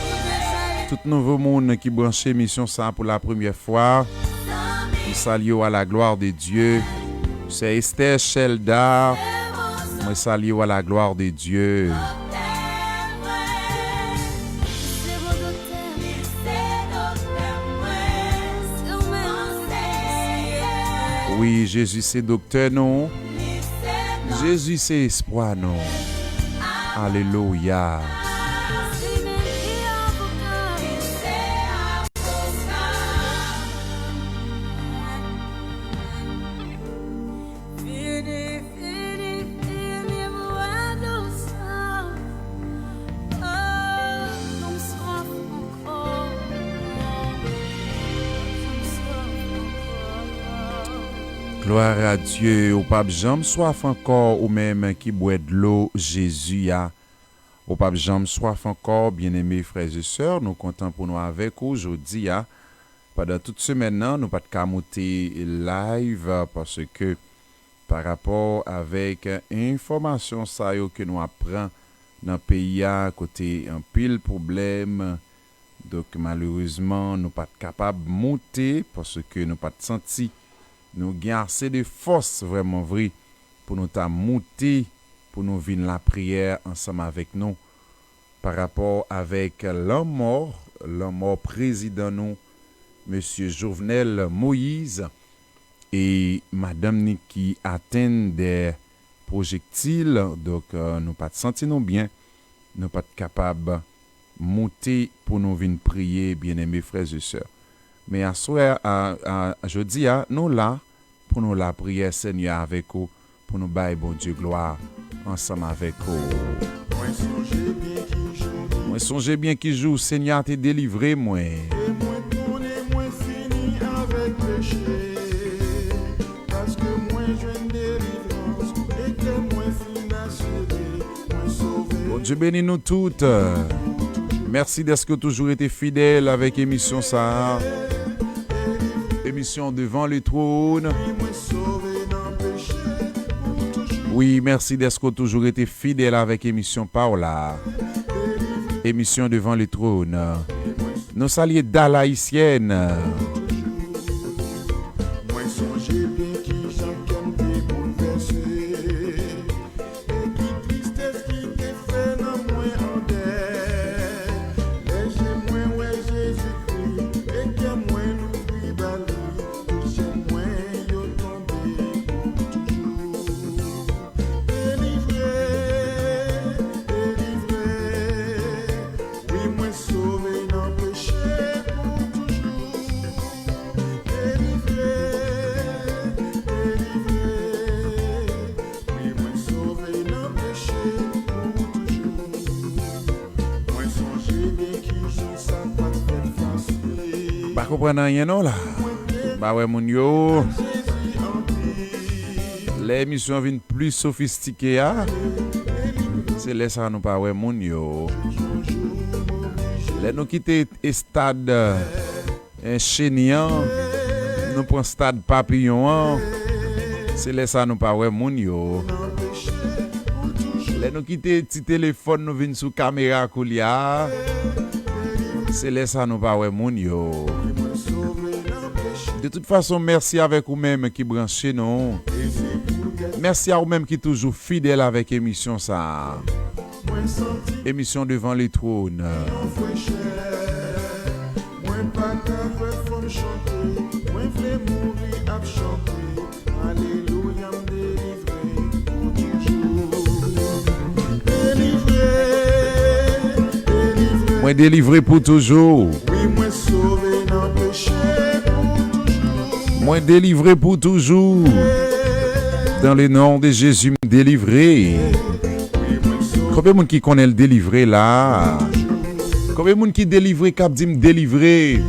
tout nouvo moun ki branche emisyon sa pou la premyè fwa. M salye w à la gloire de Dieu. Sè Esther Shelda, mwen salye w à la gloire de Dieu. Wi, Jezi se doktè nou. Jezi se espwa nou. Alelouya. Vini, vini, vini, bwè dlo sa. Oh, m swaf ankò. M swaf ankò. Gloire à Dieu, ou p ap janm swaf ankò, ou menm ki bwè dlo Jezi a. Ou p ap janm swaf ankò, byeneme frè e sè, nou kontan pou nou avèk ou jodi a. Pandan tout semèn nan, nou pa t ka moute live, paske pa rapò avèk enfòmasyon sa yo ke nou ap pran nan peyi a, kote anpil pwoblèm, donk, malerezman, nou pa t kapab moute, paske nou pa t santi nou gen ase de fòs vrèman vre pou nou ta moute, pou nou vin lapriyè ansanm avèk nou. Pa rapò avèk lanmò, lanmò prezidan nou, mesye Jovenel Moïse, e madanm ni ki atenn de pwojektil, donk, euh, nou pa t santi nou byen, nou pa t kapab moute pou nou vin priye, byeneme frè e sè. Men aswè a, a, jodi a, nou la pou nou lapriyè Senyè avèk ou, pou nou bay Bondye glwa ansanm avèk ou. Mwen sonje byen ki jou Senyè a te delivre mwen. E mwen konnen mwen fini avèk peche. Paske mwen jwenn delivrans e kè mwen fin asire. Bondye beni nou tout. Mèsi dèske w toujou rete fidèl avèk emisyon sa a. Emisyon Devan le Trône. Wi, mèsi dèske w toujou rete fidèl avèk emisyon pa w la. Emisyon Devan le Trône. Nou salye Dal Ayisyèn. Mwen sonje byen kijan kè m te boulvèse. E ki tristès ki te fè nan mwen andè. Lè je mwen wè Jezikri, e kè mwen louvri ba li, tout chèn mwen yo tonbe pou toujou. Delivre, delivre, wi, mwen sove nan peche pou toujou. Delivre, delivre, wi, mwen sove nan peche pou toujou. Mwen sonje byen kijan sa pa t fèt fasil. M pa konprann anyen non la. M pa wè moun yo. Lè emisyon an vin pli sofistike a, se lè sa a nou pa wè moun yo. Lè nou kite estad, eh, cheni an, nou pran stad papiyon an, se lè sa a nou pa wè moun yo. Lè nou kite ti telefòn nou vin sou kamera koulye a, se lè sa a nou pa wè moun yo. De tout fason, mèsi avèk ou menm ki branche nou. Mèsi a ou menm ki toujou fidèl avèk emisyon sa a. Emisyon Devan le Twòn. Mwen pa ka kwè fò m chante, mwen vle mouri ap chante. Alelouya, m delivre pou toujou. Delivre, delivre. Mwen delivre pou toujou. Wi, mwen sove nan peche pou toujou. Mwen delivre pou toujou. Dans le nom de Jésus, m delivre. Konbyen moun ki konnen l delivre la? Konbyen moun ki delivre k ap di m delivre?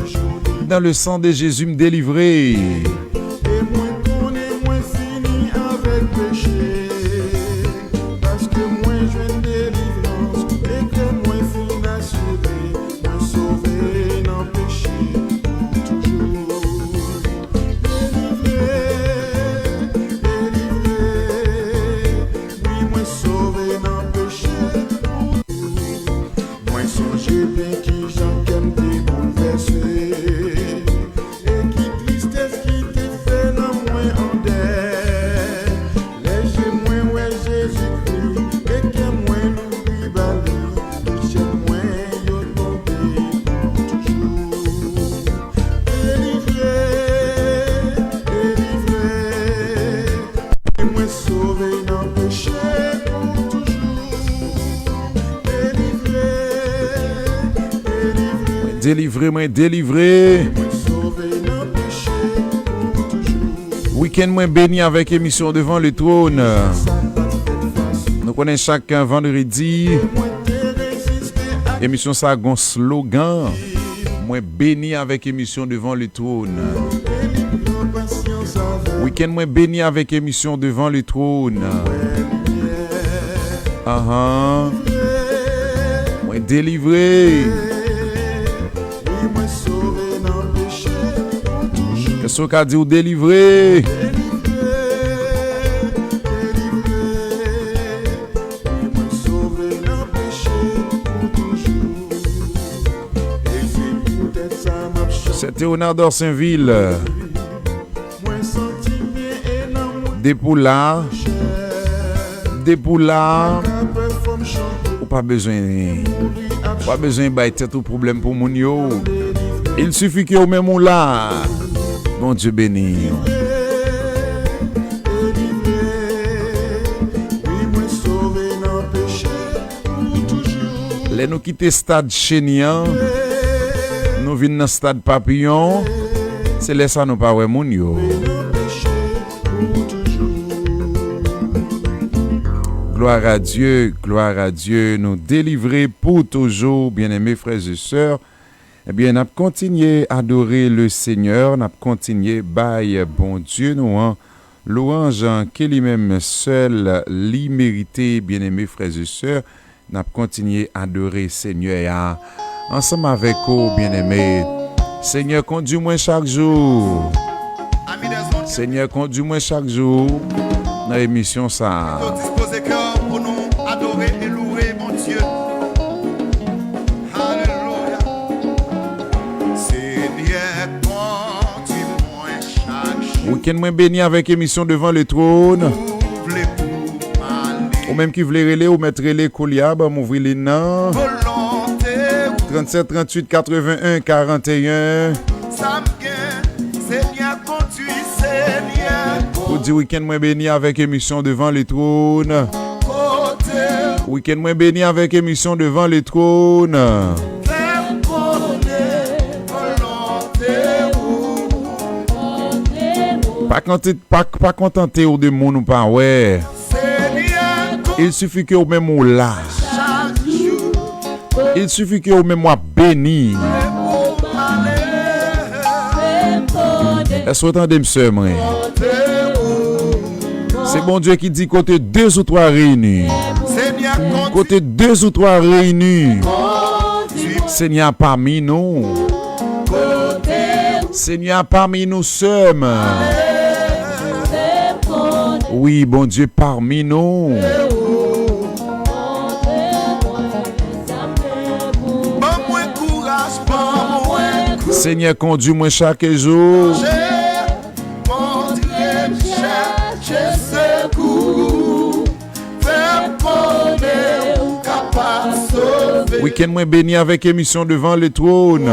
Dans le sang de Jésus, m delivre. E mwen konnen mwen fini avèk peche. Paske mwen jwenn delivrans, e kè mwen fin asire, mwen sove nan peche pou toujou. Delivre, delivre, wi, mwen sove nan peche pou toujou. Mwen sonje byen kijan kè m te boulvèse. E ki tristès ki te fè nan mwen andè. Lè je mwen wè Jezikri, e kè mwen louvri ba li, tout chèn mwen yo tonbe pou toujou. Delivre, delivre, mwen sove nan peche pou toujou. Delivre, delivre. Mwen delivre, mwen delivre. Mwen sove nan peche pou toujou. Wikenn mwen beni avèk emisyon Devan le Twòn. Nou konnen chak vandredi, emisyon sa gon slogan. Mwen beni avèk emisyon Devan le Twòn. Wikenn mwen beni avèk emisyon Devan le Twòn. Ahan. Mwen delivre. Èske w ka di w delivre? Sè Théonard Dorsainville. Depi w la, depi w la, ou pa bezwen, ou pa bezwen bay tèt ou pwoblèm pou moun yo. Il suffit ke ou menm ou la. Bondye beni w. Lè nou kite stad Cheni an, nou vin nan stad Papiyon, se lè sa nou pa wè moun yo. Gloire à Dieu, gloire à Dieu, nou delivre pou toujou, byeneme frè e sè. Ebyen, n ap kontinye adore le Senyè, n ap kontinye bay Bondye nou an lwanj ke li menm sèl li merite, byeneme frè e sè. N ap kontinye adore Senyè a ansanm avèk ou, byeneme. Senyè, kondui mwen chak jou. Senyè, kondui mwen chak jou nan emisyon sa a. Dispoze kè pou nou adore e louwe Bondye. Alelouya. Senyè, kondui mwen chak jou. Wikenn mwen beni avèk emisyon Devan le Twòn. Ou vle pou m ale. Ou menm ki vle rele, ou mèt rele koulye a, ban m ouvri liy nan. Volonte ou. Tranntsèt tranntuit katreven en karanteyen. Sa m gen, Senyè, kondui, Senyè, kondui. Pou di wikenn mwen beni avèk emisyon Devan le Twòn. Kote ou. Wikenn mwen beni avèk emisyon Devan le Twòn. Fè m konnen volonte ou. Pa kante, pa, pa kontante w de moun ou pa wè. Senyè, il suffit ke ou menm ou la. Chak jou. Il suffit ke ou menm w ap beni. Èske w tande m, sè mwen? Se Bondye ki di kote de ou twa reyini. Kote de ou twa reyini. Senyè a pami nou. Senyè a pami nou, sè m. Wi, Bondye pami nou. Ban mwen kouraj, ban mwen kouraj. Senyè, kondui mwen chak jou. Montre m chèche, chèche sekou. Kenn mwen beni avèk emisyon Devant le Trône.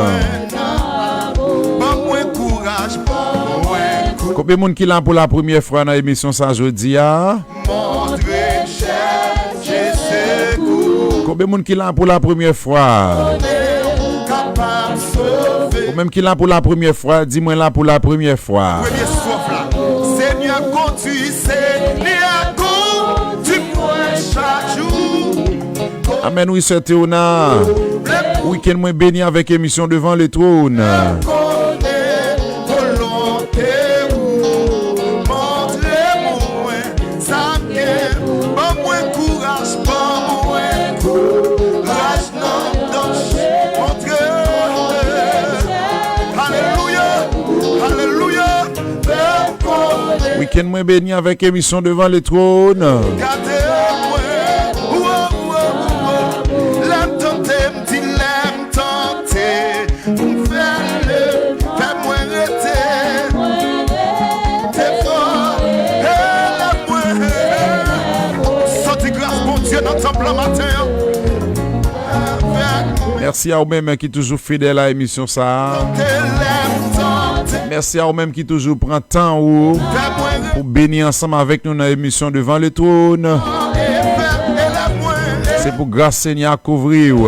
Ban mwen kouraj, ban mwen kou- Konbyen moun ki la pou la premyè fwa nan emisyon sa jodi a? Montre chèche sekou. Konbyen moun ki la pou la premyè fwa? Ou menm ki la pou la premyè fwa, di mwen la pou la premyè fwa. Premye stwòf la. Senyè kondui, Senyè kondui mwen chak jou. Amèn, wi, sè Teona. Wikenn mwen beni avèk emisyon Devant le Trône. Konnen volonte ou. Montre mwen sa m gen. Ban mwen kouraj, ban mwen kouraj nan danje. Montre. Alelouya, alelouya. Wikenn mwen beni avèk emisyon Devant le Trône. Gade mwen, wo, wo, wo. Lè m tante, m di lè m tante, pou m fè le, fè mwen rete. Te fò, e lè mwen, santi gras Bondye nan tanp lan maten an. Mèsi a ou menm ki toujou fidèl a emisyon sa a. Mèsi a ou menm ki toujou pran tan ou pou beni ansanm avèk nou nan emisyon Devant le Trône. Se pou gras Senyè a kouvri w.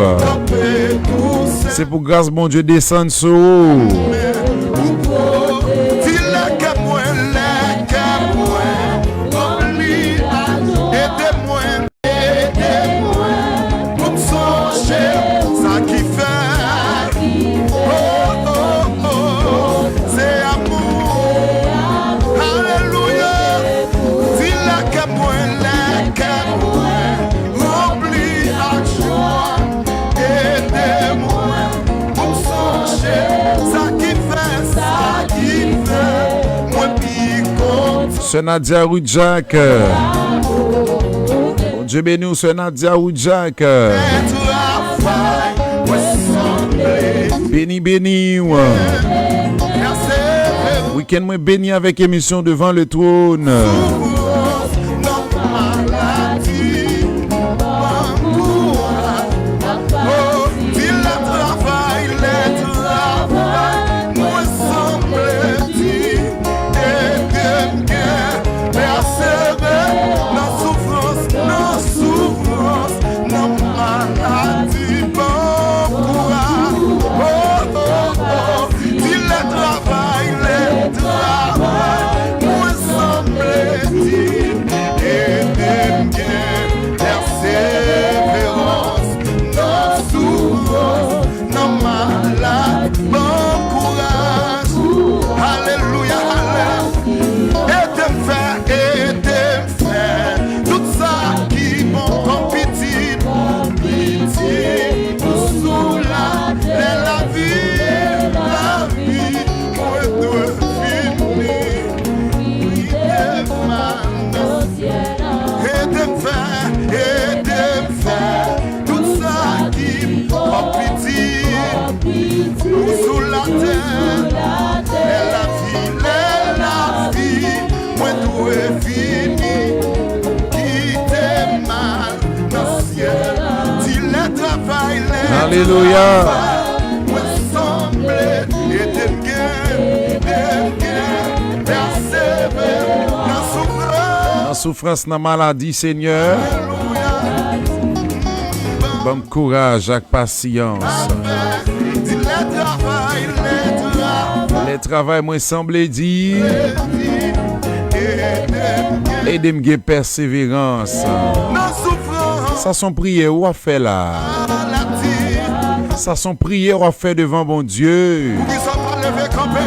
Se pou gras Bondye desann sou ou. Di lè kè mwen, lè kè mwen ranpli ak ede mwen. Ede mwen pou m sonje sa ki fè. Oh, oh, oh, se amou. Alelouya. Di lè kè mwen, lè kè mwen ranpli ak jwa. Ede mwen pou m sonje sa ki fè, sa ki fè mwen pi kontan. Sè Nadia Rudjack. Bondye beni w, sè Nadia Rudjack. Beni, beni w. Wikenn mwen beni avèk emisyon Devant le Trône. Oh, di lè travay, lè travay, mwen sanble di, ede m gen, pèsevere nan soufrans, nan soufrans, nan maladi, ban kouraj. Oh, oh, oh, di lè travay, lè travay, mwen sanble di, ede m gen pèseverans nan soufrans, nan maladi, ban kouraj. Alelouya, alelouya. Ede m fè, ede m fè tout sa ki bon kòm pitit, kòm pitit ou sou latè, lavi, lavi, mwen dwe fini. Kite m al nan syèl la. Ede m fè, ede m fè tout sa ki bon kòm pitit ou sou latè. Lè lavi, lè lavi, mwen dwe fini. Kite m al nan syèl. Di lè travay, lè Alelouya. Travay, mwen sanble, ede m gen, ede m gen, pèsevere nan soufrans. Nan soufrans, nan maladi, Senyè. Alelouya. Ban m kouraj ak pasyans. Di lè travay, lè travay. Lè travay, mwen sanble di. Ede m gen pèseverans. Nan soufrans. Sa se yon priyè w ap fè la. Sa se yon priyè w ap fè devan Bondye. Poukisa w pa leve kanpe?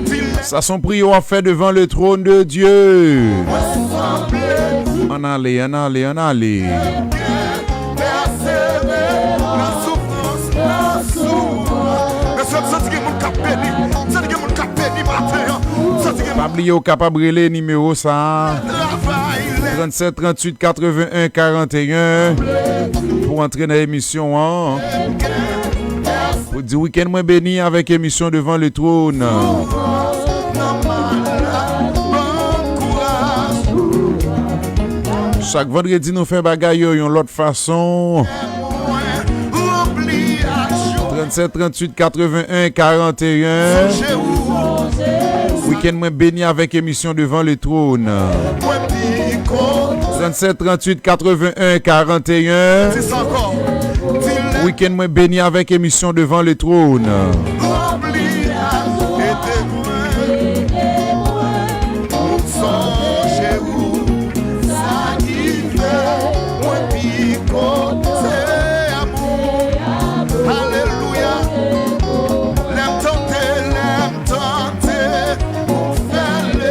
Di l. Sa se yon priyè w ap fè devan le trône de Dieu. Ann ale, ann ale, ann ale. Pèsevere nan soufrans, nan soufrans. Mesye, m santi gen moun k ap beni. M santi gen moun k ap beni maten an. M santi gen Pa bliye w kapab rele nimewo sa a, trannsèt tranntuit katreven en karanteyen, pou antre nan emisyon an. Pou di wikenn mwen beni avèk emisyon Devant le Trône. Chak vandredi, nou fè bagay yo yon lòt fason. Mwen, ranpli Sèt tranntuit katreven en karanteyen. Wikenn mwen beni avèk emisyon Devant le Trône. Tranntsèt tranntuit katreven en karanteyen. Wikenn mwen beni avèk emisyon Devant le Trône. Sa ki fè mwen pi kontan, se amou. Alelouya. Lè m tante, lè m tante, ou fè l,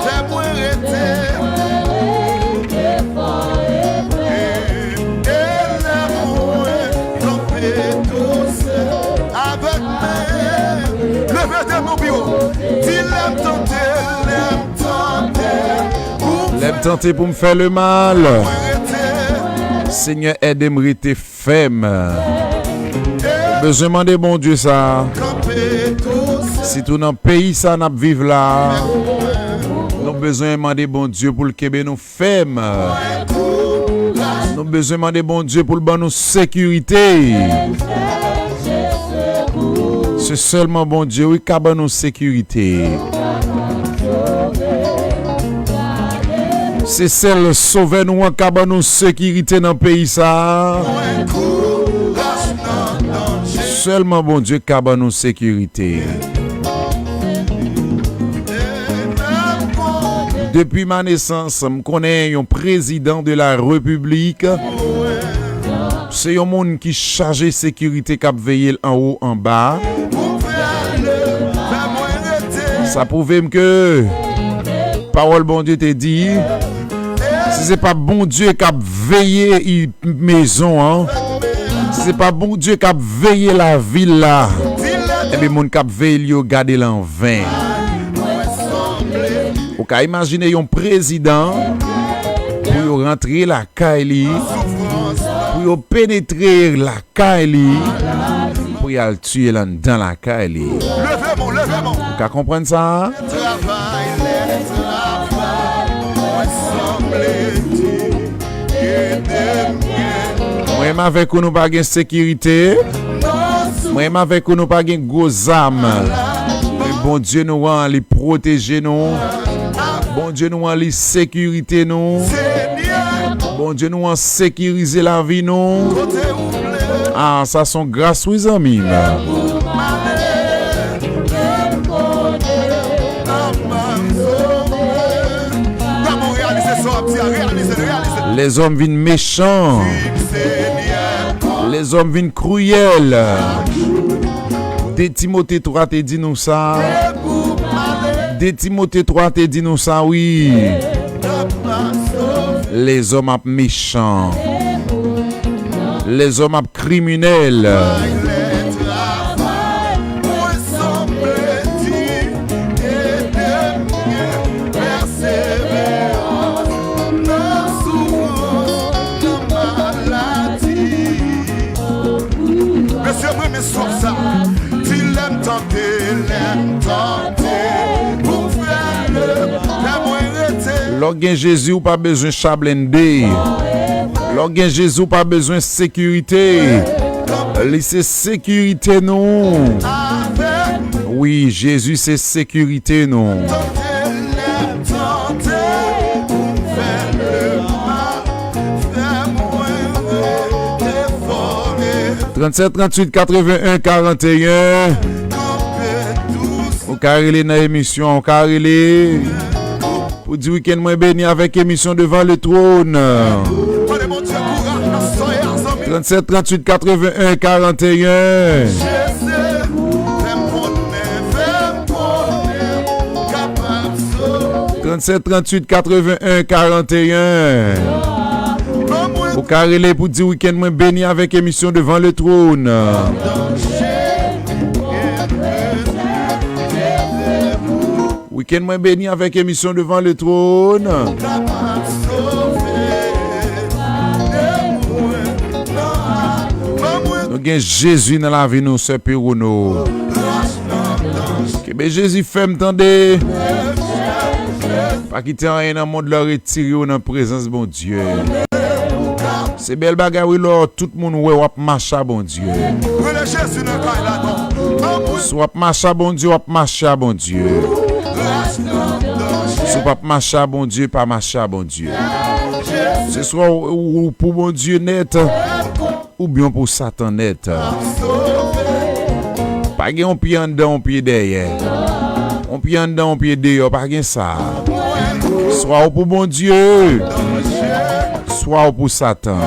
fè mwen rete. E lè mwen kanpe dousè avèk men, leve de nou pi wo. Di lè m tante, lè m tante. Lè m tante pou m fè lemal. Senyè, ede m rete fèm. Nou bezwen mande Bondye sa. Sitou nan peyi sa n ap viv la. Nou bezwen mande Bondye pou l kenbe nou fèm. Nou bezwen mande Bondye pou l ban nou sekirite. Se sèlman Bondye, wi, ka ban nou sekirite. Se sèl Sovè nou an ka ban nou sekirite nan peyi sa a. Sèlman Bondye ka ban nou sekirite. Depi ma nesans, m konnen yon prezidan de la repiblik. Se yon moun ki chaje sekirite k ap veye l anwo anba. Sa pwouve m ke pawòl Bondye te di, si se pa Bondye k ap veye i- mezon an, si se pa Bondye k ap veye lavil la, ebyen moun k ap veye l yo gade l anven. Ou ka imajine yon prezidan pou yo rantre lakay li, pou yo penetre lakay li, pou y al tiye l anndan lakay li. Ou ka konprann sa? Mwen menm avèk ou, nou pa gen sekirite. Mwen menm avèk ou, nou pa gen gwo zam. Men Bondye nou an, li pwoteje nou. Bondye nou an, li sekirite nou. Bondye nou an sekirize lavi nou. Ah, sa se yon gras, wi, zanmi m. Lèzòm vin mechan. Lèzòm vin kriyèl. De Timote twa te di nou sa. De Timote twa te di nou sa, wi. Lèzòm ap mechan. Lèzòm ap kriminèl. Mesye, mwen men sòf sa. Di lè m tante, lè m tante, pou fè lè, lè mwen rete. Lè w gen Jezi, ou pa bezwen cha blende. Lè w gen Jezi, ou pa bezwen sekirite. Li se sekirite nou. Wi, Jezi se sekirite nou. Tranntsèt tranntuit katreven en karanteyen. Ou ka rele nan emisyon, ou ka rele. Pou di wikenn mwen beni avèk emisyon Devant le Trône. Tranntsèt tranntuit katreven en karanteyen. Tranntsèt tranntuit katreven en karanteyen. Ou ka rele pou di wikenn mwen beni avèk emisyon Devant le Trône. Wikenn mwen beni avèk emisyon Devant le Trône. Nou gen Jezi nan lavi nou, sè Pewono. Kenbe Jezi fèm, tande. Pa kite anyen nan mond la retire w nan prezans Bondye. Se bèl bagay wi lè tout moun wè w ap mache a Bondye. Rele Jezi nan kay la non. Si w ap mache a Bondye, w ap mache a Bondye. Si w p ap mache a Bondye, pa mache a Bondye. Se swa ou, ou, ou pou Bondye nèt, oubyen w pou Satan nèt. Pa gen yon pye anndan, yon pye dèyè. Yon pye anndan, yon pye deyò, pa gen sa. Swa ou pou Bondye, swa ou pou Satan.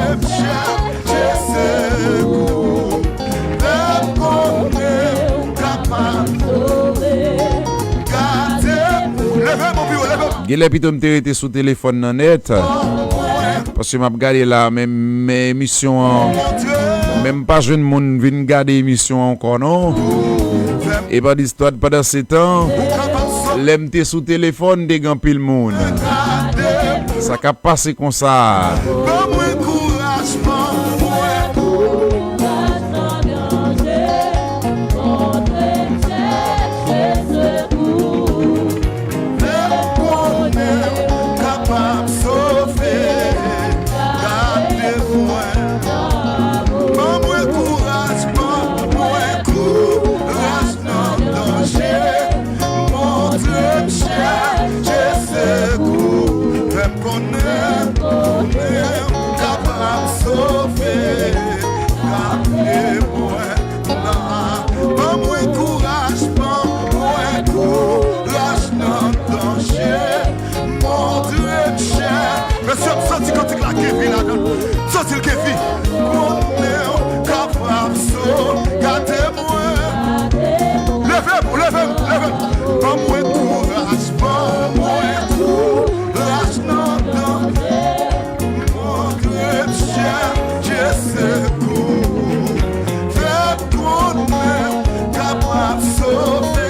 Genlè pito m te rete sou telefòn nan nèt. Paske m ap gade la, men, men emisyon an, men m pa jwenn moun vin gade emisyon an ankò non. E pandan, pandansetan, lè m te sou telefòn, te gen anpil moun. Sa k ap pase konsa. Ban mwen kouraj, ban mwen kouraj nan danje. Montre m chèche sekou. Fè m konnen, konnen ou kapab sove. Gade mwen nan, ban mwen kouraj, ban mwen kouraj nan danje. Montre m chè. Mesye, m santi kantik la gen vi ladan l. M santi l gen vi. Konnen w kapab sove. Gade mwen. Leve m, leve m, leve m. Ban mwen kouraj, ban mwen kouraj nan danje. Montre m chèche sekou. Fè m konnen w kapab sove.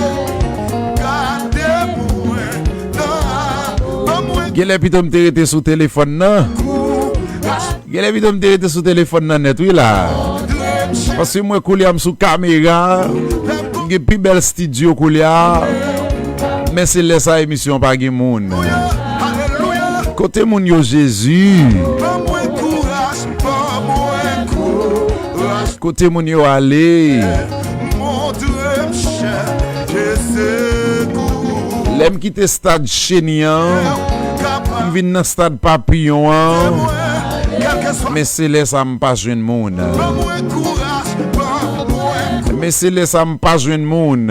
Gade mwen nan, ban mwen. Genlè pito m te rete sou telefòn nan. Genlè pito m te rete sou telefòn nan nèt wi la. Paske m wè koulye a m sou kamera. M gen pi bèl estidyo koulye a. Men se lè sa emisyon pa gen moun. Kote moun yo, Jezi? Kote moun yo ale? Lè m kite stad Cheni an, m vin nan stad Papiyon an. Men se lè sa m pa jwenn moun. Men se lè sa m pa jwenn moun.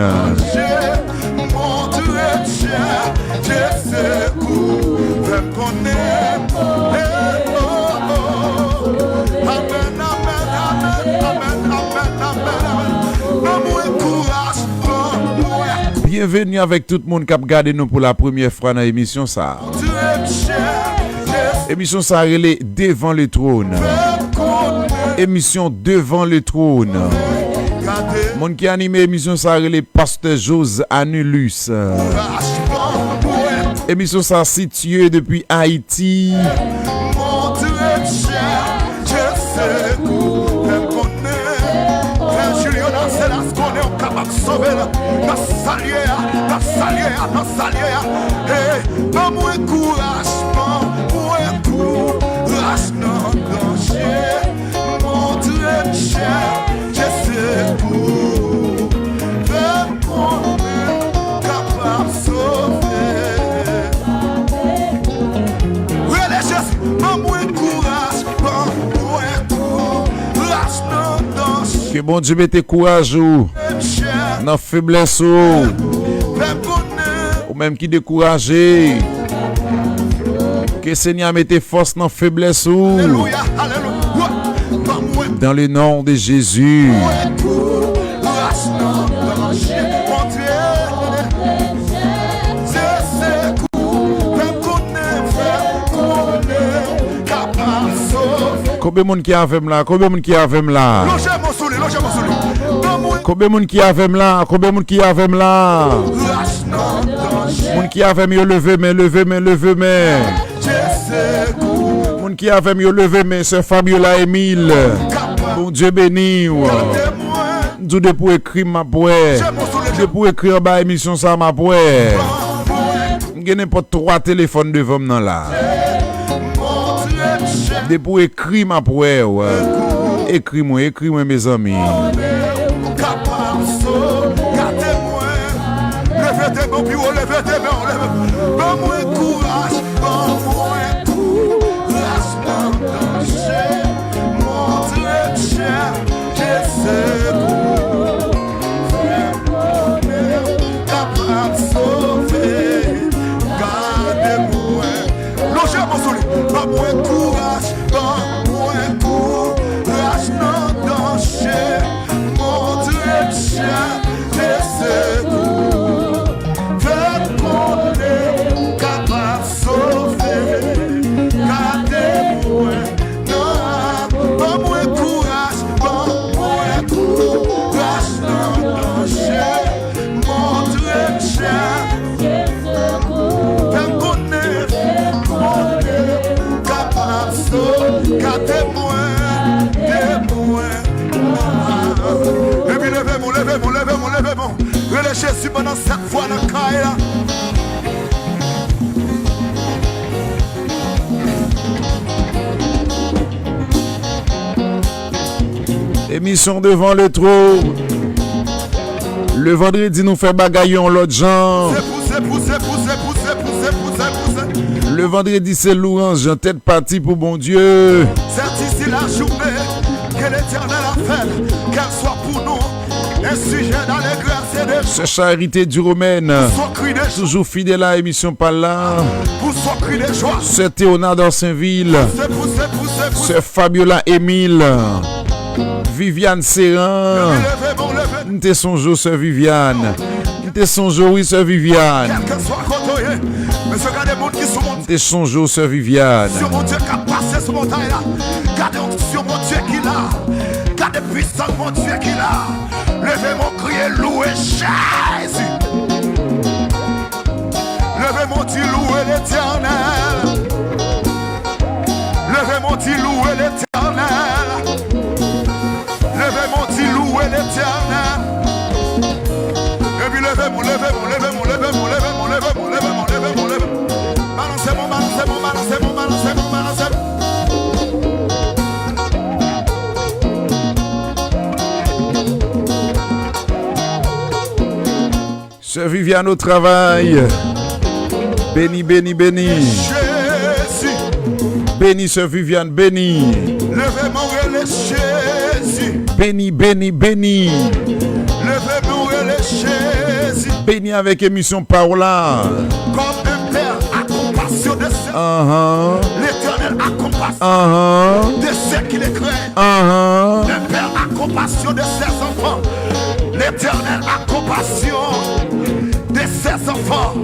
Montre m chèche sekou. Fè m konnen. Amèn, amèn, amèn. Ban mwen kouraj, ban mwen. Byenveni avèk tout moun k ap gade nou pou la premyè fwa nan emisyon sa a. Emisyon sa a rele Devant le trône. Emisyon Devant le trône. Moun ki anime emisyon sa a rele Pastè Jose Anulus. Emisyon sa a sitiye depi Ayiti. Frè Julio Narcelas konnen w kapab sove l. Nan sa l ye a, nan sa l ye a, nan sa l ye a. Hey, ban mwen kouraj, ban mwen kouraj nan danje. Montre m chèche sekou. Fè m konnen w kapab sove. Rele Jezi, ban mwen kouraj, ban mwen kouraj nan danje. Ke Bondye mete kouraj ou nan feblès ou. Ou menm ki dekouraje, ke Senyè a mete fòs nan feblès ou. Alelouya, alelouya. Ban mwen. Dans le nom de Jésus. Mwen kouraj nan danje. Bondye. Se sekou. Fè m konnen, fè m konnen. Kapab sove. Konbyen moun ki avè m la? Konbyen moun ki avè m la? Lonje men w sou li, lonje men w sou li. Ban mwen. Konbyen moun ki avè m la? Konbyen moun ki avè m la? Moun ki avè m yo leve men, leve men, leve men. Moun ki avè m yo leve men, sè Fabiola Emile. Bondye beni w. M di w depi w ekri m, m ap wè. Depi w ekri anba emisyon sa, m ap wè. M gen nenpòt twa telefòn devan m nan la. Depi w ekri m ap wè w. Ekri mwen, ekri mwen, mezanmi. Ou kapab sove, gade mwen. Leve de men w pi wo, leve de men w, leve. Ban mwen kouraj, ban mwen kouraj nan danje. Montre m chèche sekou. Fè m konnen ou kapab sove. Gade mwen. Lonje men w sou li. Ban mwen kouraj, ban mwen kouraj nan danje. Montre m chèche sekou. Fè m konnen ou kapab sove. Gade mwen. Ban mwen kouraj, ban mwen kouraj nan danje. Montre m chèche. Fè m konnen, konnen ou kapab sove. Gade mwen, gade mwen. Epi leve men w, leve men w, leve men w, leve men w. Rele Jezi pandan sèt fwa nan kay la. Emisyon Devan le Twòn. Le vandredi, nou fè bagay yon lòt jan. Pouse, pouse, pouse, pouse, pouse, pouse, pouse, pouse. Le vandredi, se louanj, tèt pati pou Bondye. Sèt isi la jounen ke Letènèl a fè, kèl swa pou nou, un sujet d'allégresse et de joie. Sè Charité Duromène, toujou fidèl a emisyon pa l la. Sè Théonard Senvil, sè Fabiola Emile, Viviane Seran. M te sonje w, sè Viviane. M te sonje w, wi, sè Viviane. Kèlkeswa kote w ye, mesye, gade moun ki sou montagne. M te sonje w, sè Viviane. Sou Bondye k ap pase sou montagne la. Gade onksyon Bondye ki la. Gade pwisans Bondye ki la. Leve men w, kriye, louwe Jezi. Leve men w, di, louwe Letènèl. Leve men w, di, louwe Letènèl. Leve men w, di, louwe Letènèl. Epi leve men w, leve men w, leve men w, leve men w, leve men w, leve men w, leve men w, leve men w, leve men w. Balanse men w, balanse men w, balanse men w, balanse men w, balanse men w. Sè Viviane o travay. Beni, beni, beni. Jezi. Beni, sè Viviane, beni. Leve men w, rele Jezi. Beni, beni, beni. Leve men w, rele Jezi. Beni avèk emisyon pa w la. Comme un père a compassion de ses, Anhan. L'Éternel a compassion, Anhan. De ceux qui le craignent. Anhan. Le Père a compassion de ses enfants. L'Éternel a compassion de ses enfants.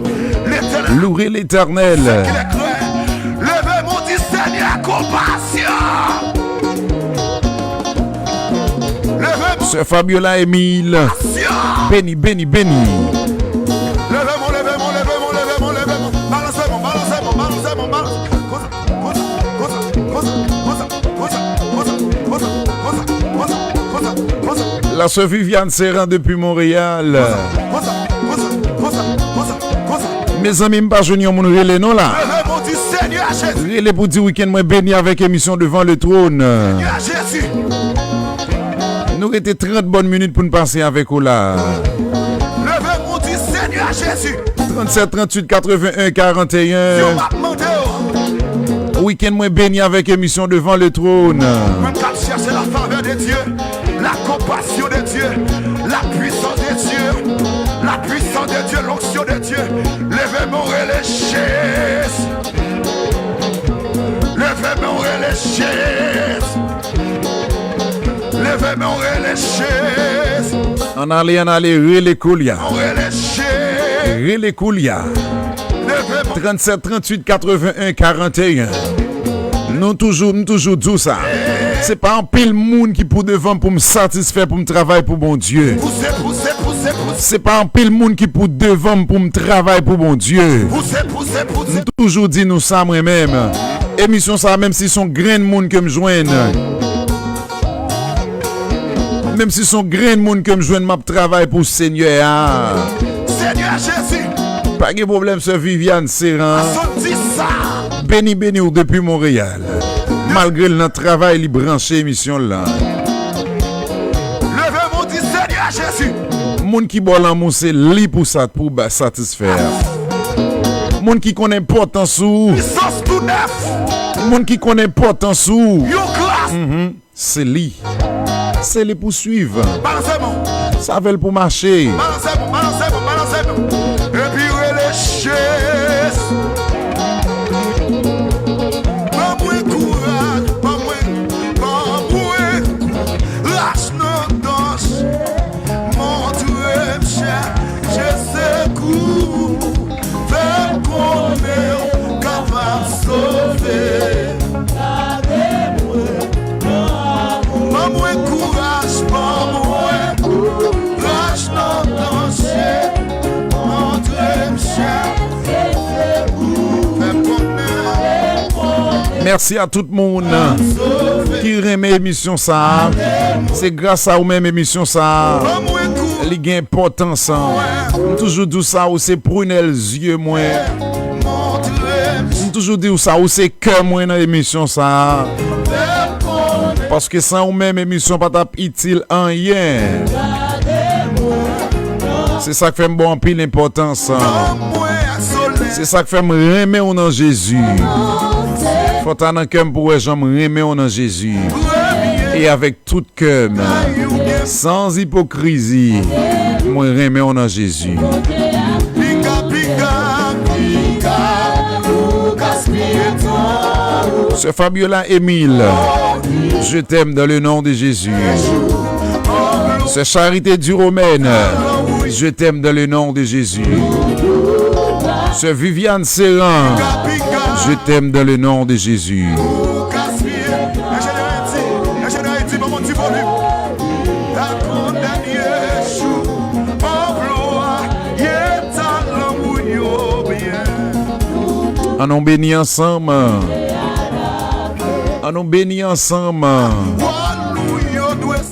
L'Éternel, Louez l'Éternel. Ceux qui le craignent. Leve men w, di, Senyè, konpasyon. Leve men w. Sè Fabiola Emile. Konpasyon. Beni, beni, beni. Leve men w, leve men w, leve men w, leve men w, leve men w. Balanse men w, balanse men w, balanse men w, balanse. Konsa, konsa, konsa. La sè Viviane Seran depi Monreyal. Mezanmi, m pa jwenn yon moun rele non la. Rele pou di wikenn mwen beni avèk emisyon Devan le Twòn. Nou rete trant bòn minit pou n pase avèk ou la. Leve pou di Senyè Jezi. Trannsèt, trantuit, katreven en, karanteyen. Yo, m ap mande w. Wikenn mwen beni avèk emisyon Devan le Twòn. Mwen k ap chèche la favè de Dye, la konpasyon de Dye, la pwisans de Dye, la pwisans de Dye, lonksyon de Dye. Leve men w, rele Jezi. Leve men w, rele Jezi. Leve men w, rele Jezi. Ann ale, ann ale, rele koulye a. Rele Jezi. Rele koulye a. Leve men w. Trannsèt, trantuit, katreven en, karanteyen. Nou toujou, m toujou di w sa. Se pa anpil moun ki pou devan m pou m satisfè, pou m travay pou Bondye. Pouse, pouse, pouse, pouse. Se pa anpil moun ki pou devan m pou m travay pou Bondye. Pouse, pouse, pouse. M toujou di nou sa mwen menm. Emisyon sa, menm si se yon grenn moun ke m jwenn, menm si se yon grenn moun ke m jwenn, m ap travay pou Senyè a. Senyè Jezi. Pa gen pwoblèm, sè Viviane Seran. Sòt di sa. Beni, beni w depi Monreyal. Malgre l nan travay, li branche emisyon l lan. Leve men w, di, Senyè Jezi. Moun ki ba w lanmou, se li pou sa, pou ba, satisfè. Moun ki konn enpòtans ou. Pwisans tou nèf. Moun ki konn enpòtans ou. Yon gras. Mhm. Se li. Se li pou swiv. Balanse men w. Sa vle l pou mache. Balanse men w, balanse men w, balanse men w. Epi rele Jezi. Ban mwen kouraj, ban mwen, ban mwen kouraj nan danje. Montre m chèche sekou, fè m konnen w kapab sove. Gade mwen, ban mwen kouraj, ban mwen kouraj nan danje. Montre m chèche sekou, fè m konnen. Mèsi a tout moun ki renmen emisyon sa a. Se gras a ou menm emisyon sa a li gen enpòtans. M toujou di w sa, ou se prunelle zye mwen. M toujou di w sa, ou se kè mwen nan emisyon sa a. Paske san ou menm, emisyon pa t ap itil anyen. Se sa k fè m ba w anpil enpòtans. Se sa k fè m renmen w nan Jezi. Fò ta nan kè m pou wè jan m renmen w nan Jezi. E avèk tout kè m, san ipokrizi, mwen renmen w nan Jezi. Sè Fabiola Emile, je t'aime dans le nom de Jésus. Sè Charité Duromen, je t'aime dans le nom de Jésus. Sè Viviane Serran, je t'aime dans le nom de Jésus. Ann nou beni ansanm. Ann nou beni ansanm.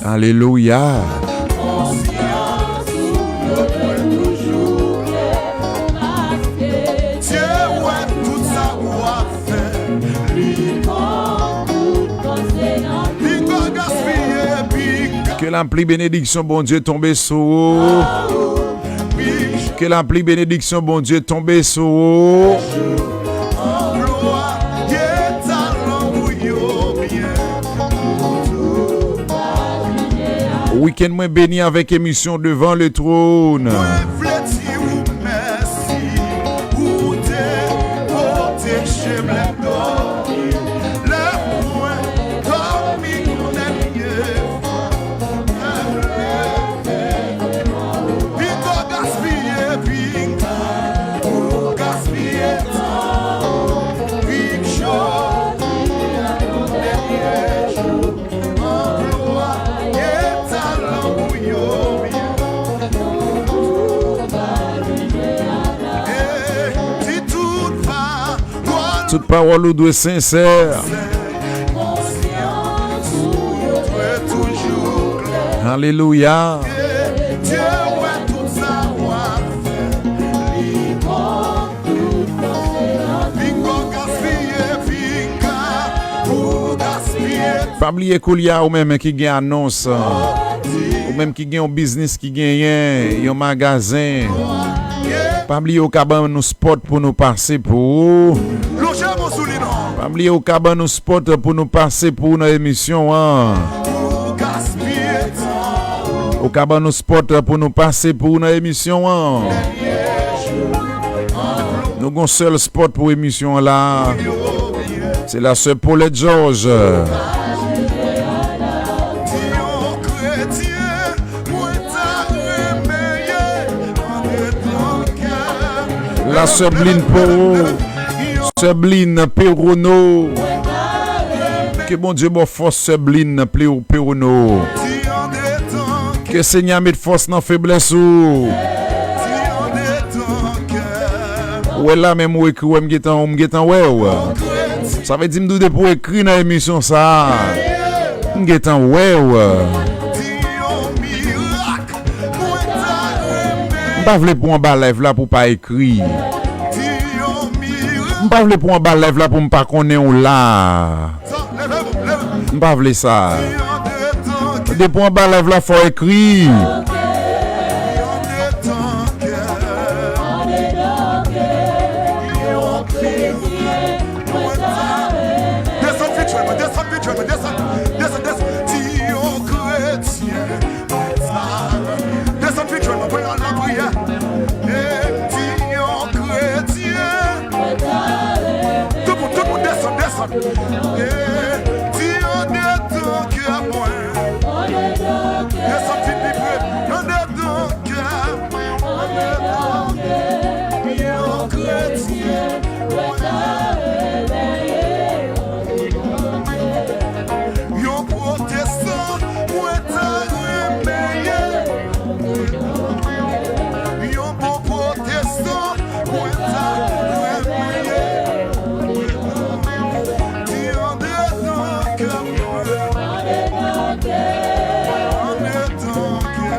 Alelouya. Ke lapli benediksyon Bondye tonbe sou ou. Ke lapli benediksyon Bondye tonbe sou ou. Wikenn mwen beni avèk emisyon Devant le Trône. Mwen vle di ou mèsi, ou te pwoteje m lè m dòmi, lè mwen dòmi yon dènye fwa. Pinga w gaspiye, pinga ou gaspiye tan ou. Vin jodi a yon dènye jou, anplwaye talan ou yo byen. Hey, di tout pa Tout pawòl ou dwe sensè. Alelouya. Pa bliye koulye a, ou menm ki gen anons, ou menm ki gen yon biznis ki genyen yon magazen, pa bliye ou ka ban nou spot pou nou pase pou ou. Pa bliye ou ka ban nou spot pou nou pase pou ou nan emisyon an. Ou ka ban nou spot pou nou pase pou ou nan emisyon an. Nou gon sèl spot pou emisyon an la. Se la sè Paulette Georges. La sè Blin Poro, sè Blin Perono. Ke Bondye ba w fòs, sè Blin Perono. Ke Senyè a met fòs nan feblès ou. Ou wè la menm ou ekri, ou wè m gentan, m gentan wè w. Sa vle di m tou depi w ekri nan emisyon sa a, m gentan wè w. M pa vle pou w anba live la pou w pa ekri. M pa vle pou anba live la pou m pa konnen ou la. M pa vle sa. Depi w anba live la, fò w ekri. Desann vit jwenn mwen, desann vit jwenn mwen, desann, desann, desann. Di yon kretyen. Desann vit jwenn mwen pou n al nan priyè. E di yon kretyen. Tout moun, tout moun desann, desann. E di andedan kè mwen. Desann vit pi pre. Andedan kè mwen. Andedan kè mwen. Yon kretyen. Mwen ta renmen ye. Yon pwotestan, mwen ta renmen ye. Yon bon pwotestan, mwen ta renmen ye. Di andedan kè mwen. Andedan kè.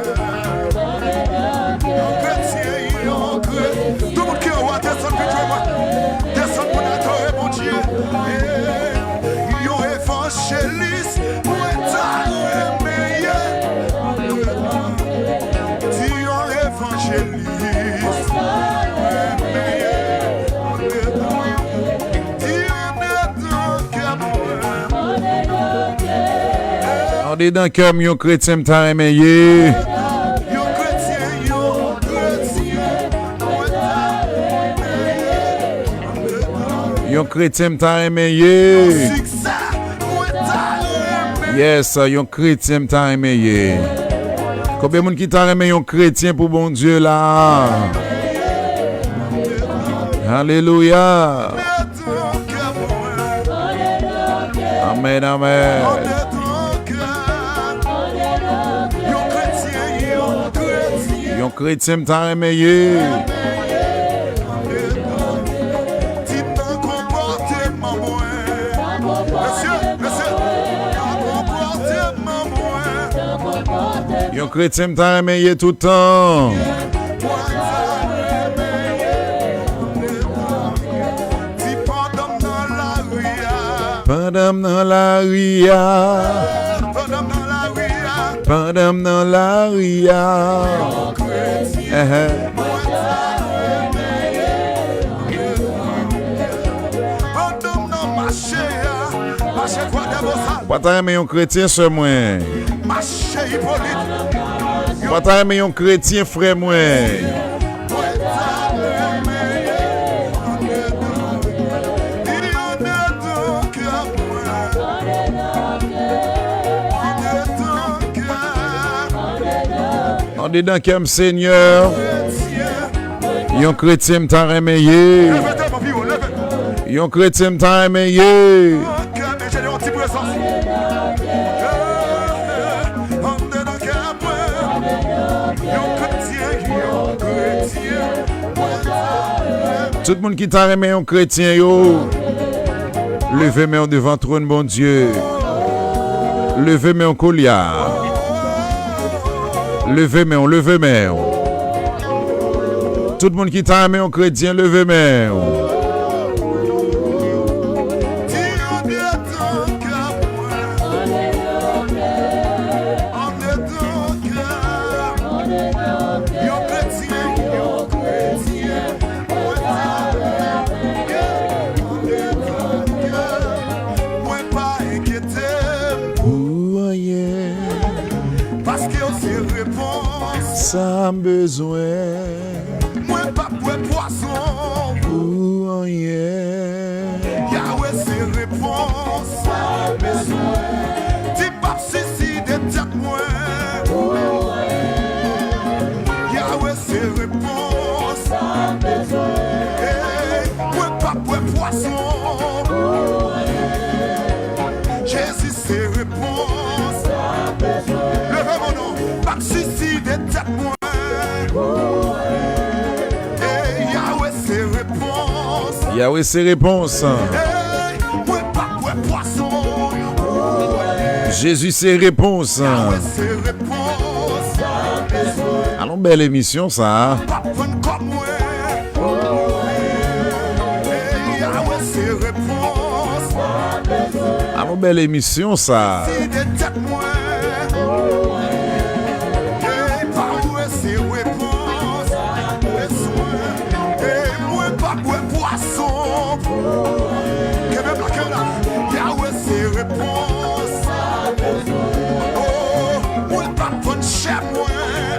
Yon kretyen, yon kretyen. Tout moun ki anwo a, desann vit jwenn mwen. Desann pou n adore Bondye. Yon evanjelis, mwen ta renmen ye. Di yon evanjelis, mwen ta renmen ye. Di andedan kè mwen. Andedan kè m, yon kretyen m ta renmen ye. Yon kretyen, yon kretyen. Yon kretyen m ta renmen ye. Yes, yon kretyen m ta renmen ye. Konbyen moun ki ta renmen yon kretyen pou Bondye la? Alelouya. Amèn, amèn. Yon kretyen m ta renmen ye. Yon kretyen m ta renmen ye tout tan. Di pandan m nan lari a. Pandan m nan lari a. Pandan m nan lari a. Pandan m nan lari a. Ehè. Pandan m nan mache a. Mache kwa dèbosal. Ou pa ta renmen yon kretyen, sè mwen? Mache Ipolit. Ou pa ta renmen yon kretyen, frè mwen? Andedan kè m, Senyè. Yon kretyen m ta renmen ye. Yon kretyen m ta renmen ye. Tout moun ki ta renmen yon kretyen yo, leve men w devan twòn Bondye. Leve men w koulye a. Leve men w, leve men w. Tout moun ki ta renmen yon kretyen, leve men w. Yon kretyen, yon kretyen, mwen ta renmen, mwen pa enkyete m pou anyen. Paske w se repons sa m bezwen. Mwen p ap bwè pwazon pou anyen. Yawe se repons sa m bezwen. Di m p ap siside tèt mwen. Yawe se repons sa m bezwen. Ey, mwen p ap bwè pwazon. Jezi se repons. Leve men w non, p ap siside tèt mwen. Ey, Yawe se repons. Yawe se repons. Ey, mwen p ap bwè pwazon. Jezi se repons. Yawe se repons. Alon, bèl emisyon sa. P ap vann kò mwen. Ey, Yawe Bèl emisyon sa.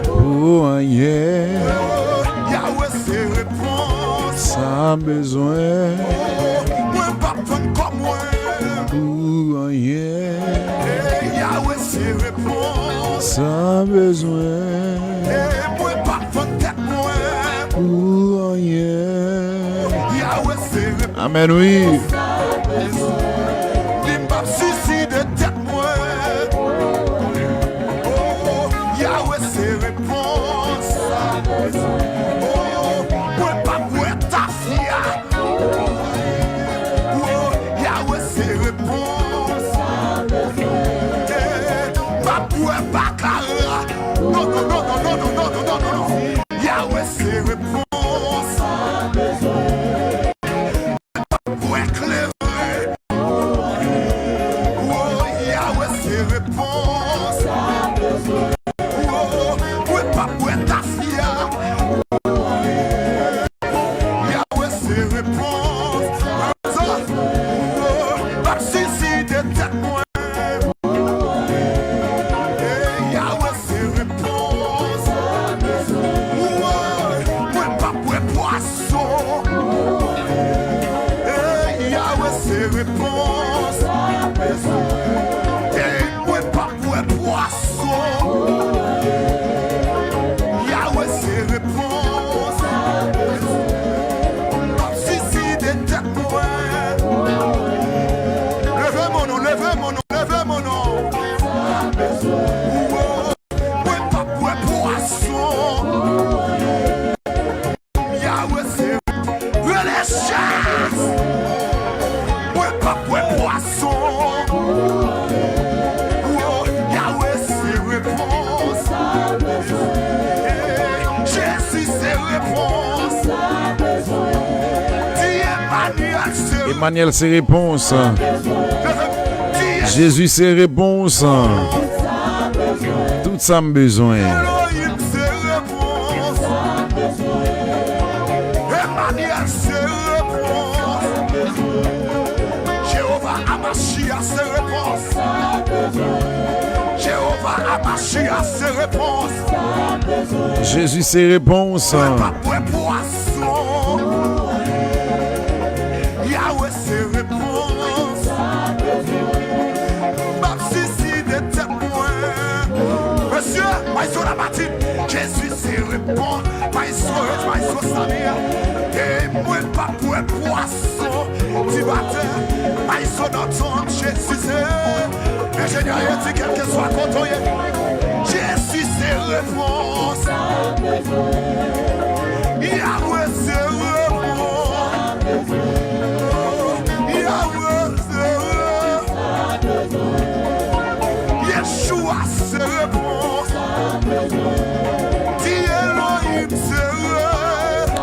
Pou anyen. Sa m bezwen. Pou anyen. Sa m bezwen. Pou anyen. Amèn, wi. Emmanuel se repons. Jezi se repons. Tout sa m bezwen. Jezi se repons.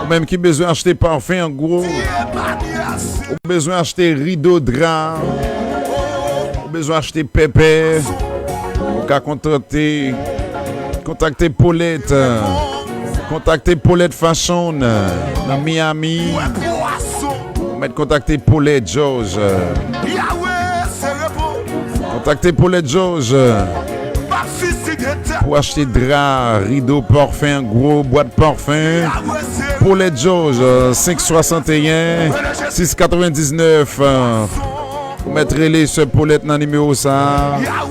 Ou menm ki bezwen achte pafen an gwo, ou bezwen achte rido, dra, ou bezwen achte pèpè, ou ka kontakte, kontakte Paulette, kontakte Paulette Fashion nan Miami. Ou mèt kontakte Paulette George. Kontakte Paulette George pou achte dra, rido, pafen, gwo bwat pafen. Paulette George, senk swasanteyen, sis katrevendiznèf. Ou mèt rele sè Paulette nan nimewo sa a.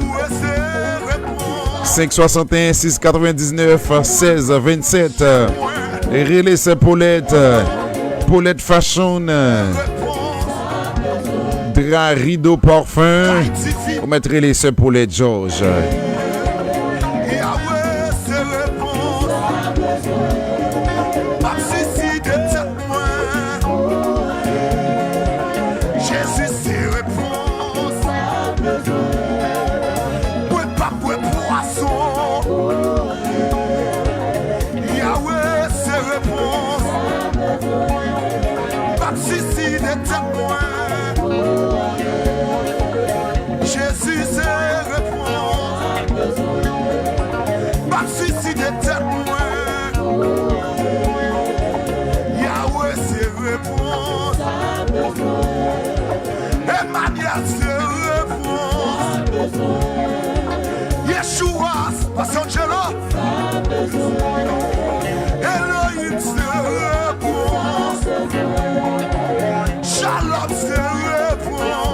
Senk swasanteyen, sis katrevendiznèf, sèz vennsèt. Rele sè Paulette. Paulette Fashion. Dra, rido, pafen. Ou mèt rele sè Paulette George.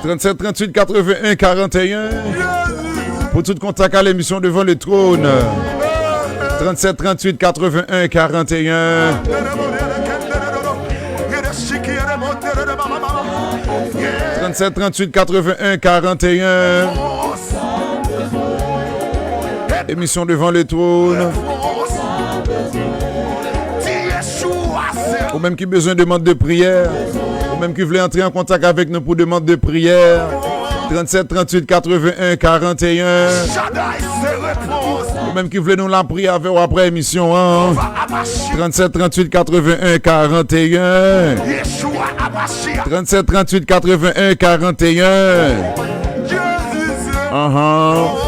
Tranntsèt tranntuit katrevenn en karanteyen. Pou tout kontak a lemisyon Devan le Trône. Tranntsèt tranntuit katrevenn en karanteyen. Tranntsèt tranntuit katrevenn en karanteyen. Emisyon Devan le Trône. Ou menm ki bezwen demann de priyè, ou menm ki vle antre an kontak avèk nou pou demann de priyè, tranntsèt tranntuit katrevenn en karanteyen. Ou menm ki vle nou lapriyè avè w apre emisyon an, tranntsèt tranntuit katrevenn en karanteyen. Tranntsèt tranntuit katrevenn en karanteyen. Ahan.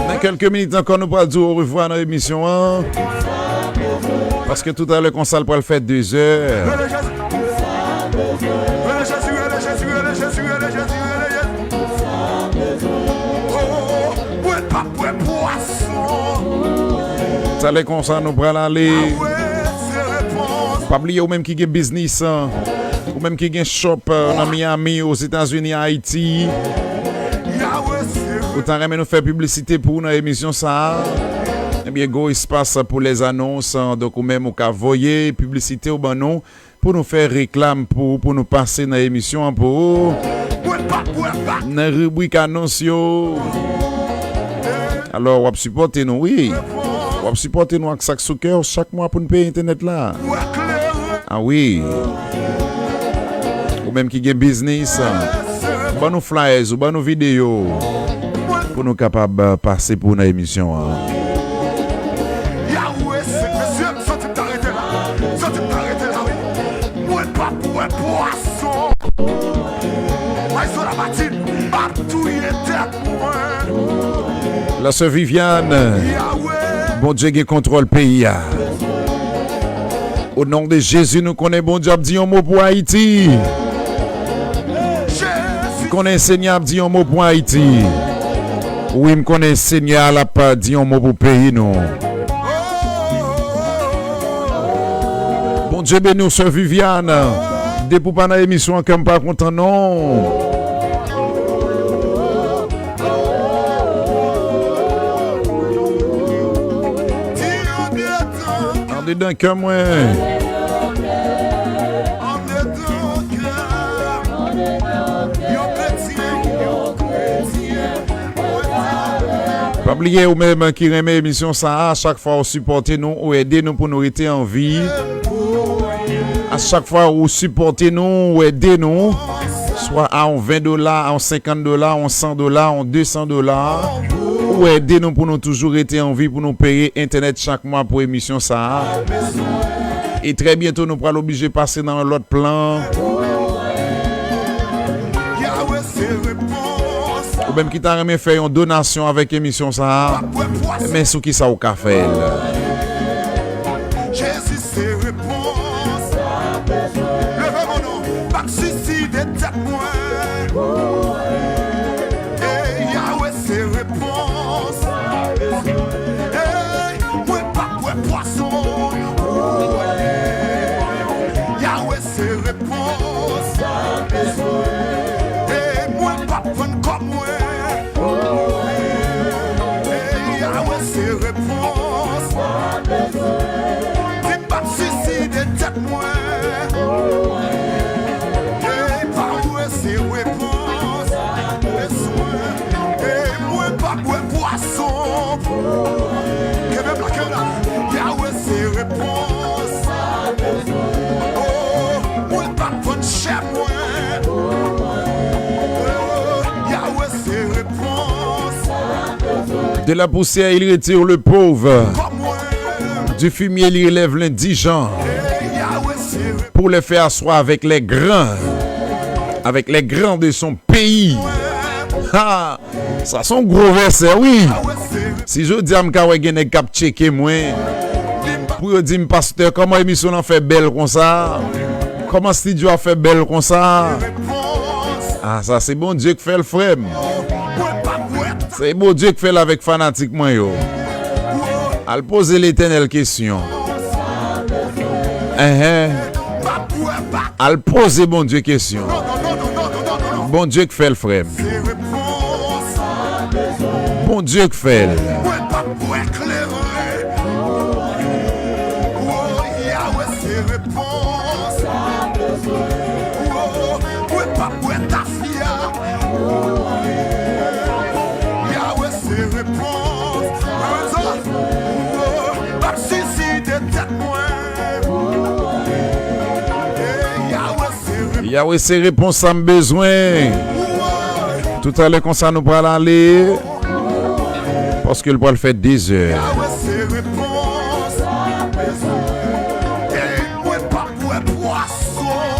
Nan kèlke minit ankò, nou pral di w orevwa nan emisyon an. Paske toutalè konsa, l pral fè de zè. Talè konsa, nou pral ale. Pa bliye, ou menm ki gen biznis, ou menm ki gen shop, euh, nan Miami, Ozetazini, Ayiti, ou ta renmen nou fè piblisite pou ou nan emisyon sa a, ebyen, gen espas pou lèzanons. Donk, ou menm, ou ka voye piblisite ou ban nou, pou nou fè reklam pou ou, pou nou pase nan emisyon an pou ou. Nan ribrik anons yo. Alò, w ap sipòte nou, wi. W ap sipòte nou ak sa k sou kè w chak mwa pou n peye entènèt la. A wi. Ou menm ki gen biznis, ban nou flyers ou ban nou videyo pou nou kapab, euh, pase pou w nan emisyon an. Yahweh, se mesye, m santi m ta rete la. M santi m ta rete la, wi. Mwen p ap bwè pwason. Ayzo la matin, m ap touye tèt mwen. La sè Viviane, Yahweh. Bondye gen kontwòl peyi a. O non de Jezi, nou konnen Bondye ap di yon mo pou Ayiti. M konnen Senyè ap di yon mo pou Ayiti. Wi, m konnen Senyè a l ap di yon mo pou peyi nou. Bondye beni w, sè Viviane. Depi w pa nan emisyon an, kè m pa kontan, non. Andedan kè mwen. Pa bliye, ou menm ki renmen emisyon sa a, chak fwa ou sipòte nou, ou ede nou pou nou rete an vi. A chak fwa ou sipòte nou, ou ede nou, swa a yon ven dola, a yon senkant dola, a yon san dola, a yon de san dola, ou ede nou pou nou toujou rete an vi, pou nou peye entènèt chak mwa pou emisyon sa a. E trè byento, nou pral oblije pase nan yon lòt plan. Ou menm ki ta renmen fè yon donasyon avèk emisyon sa a, men sou ki sa ou ka fè l. Jezi se repons. Leve men nou, m ap siside tèt mwen. Ey, Yahweh se repons. Ey, mwen p ap bwè pwason. Yahweh se repons. Ey, mwen p ap vann kò mwen. Ey, Yahweh se repons. Di m p ap siside tèt mwen. Ey, pa ou se repons. Ey, mwen p ap bwè pwason. Kenbe m la, kenbe m la. Yahweh se repons. Oh, mwen p ap vann chè mwen. Oh, Yahweh se repons. De la poussière, il retire le pauvre. Du fumier, il relève l'indigent. Pour les faire asseoir avec les grands, avec les grands de son pays. Ha! Sa se yon gwo vèsè, wi. Si jodi a m ka wè gen nèg k ap tcheke mwen, pou yo di m, "Pastè, kòman emisyon lan fè bèl konsa? Kòman estidyo a fè bèl konsa?" Ah, sa se Bondye k fè l, frè m. Se Bondye k fè l avèk fanatik mwen yo. Al poze Letènèl kesyon. Enhen. Al poze Bondye kesyon. Bondye k fè l, frè m. Bondye k fè l. Yahweh se repons. M ap sisite tèt mwen. Yahweh se repons. Yahweh se repons sa m bezwen. Toutalè konsa nou pral ale. Paske l pral fè dezè. Yahweh se repons. Mwen p ap bwè pwason.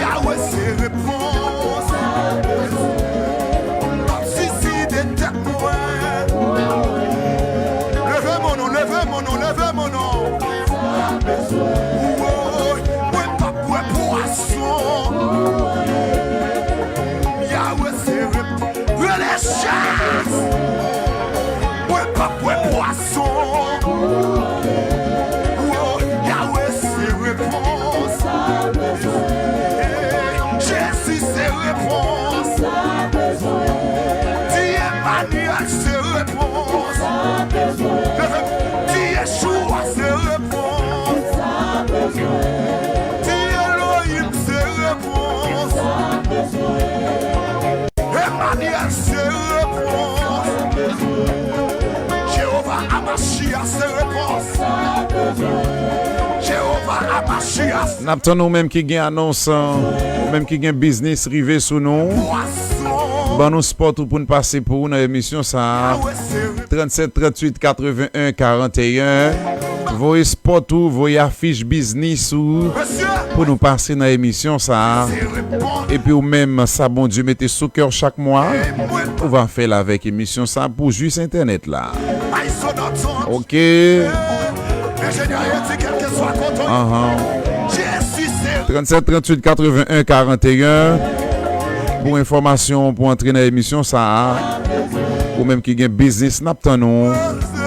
Yahweh se repons. M ap sisite tèt mwen. Leve men w, leve men w, leve men w. Woy, mwen p ap bwè pwason. Yahweh se repons. Rele Jezi. Mwen p ap bwè pwason. Yahweh se repons. Jezi se repons. Di Emmanuel se repons. Di Yeshua se repons. Di Elohim se repons. Emmanuel se repons. Jewova Amachia se repons. Jewova Amachia. N ap tann ou menm ki gen anons, ou menm ki gen biznis rive sou nou. Ban nou spot ou pou n pase pou ou nan emisyon sa a. Trannsèt tranntuit katreven en karanteyen. Voye spot ou, voye afich biznis ou pou nou pase nan emisyon sa a. Epi ou menm, sa Bondye mete sou kè w chak mwa, ou va fè l avèk emisyon sa a pou jis entènèt la. Ok. Anhan. Trannsèt tranntuit katreven en karanteyen. Pou enfòmasyon, pou antre nan emisyon sa a, ou menm ki gen biznis, n ap tann ou.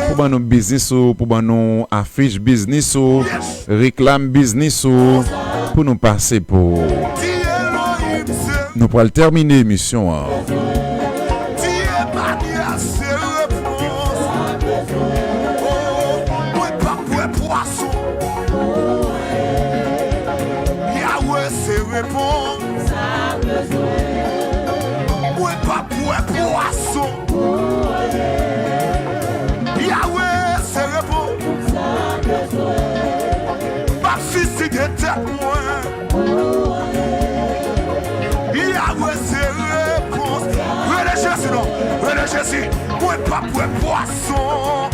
Pou ban nou biznis ou, pou ban nou afich biznis ou, reklam biznis ou, pou nou pase pou ou. Nou pral tèmine emisyon an. Di Emmanuel se repons. Oh, mwen p ap bwè pwason. Yahweh se repons. Mwen p ap bwè pwason. Yahweh se repons. M ap sisite tèt mwen. Yahweh se repons. Rele Jezi non. Rele Jezi. Mwen p ap bwè pwason.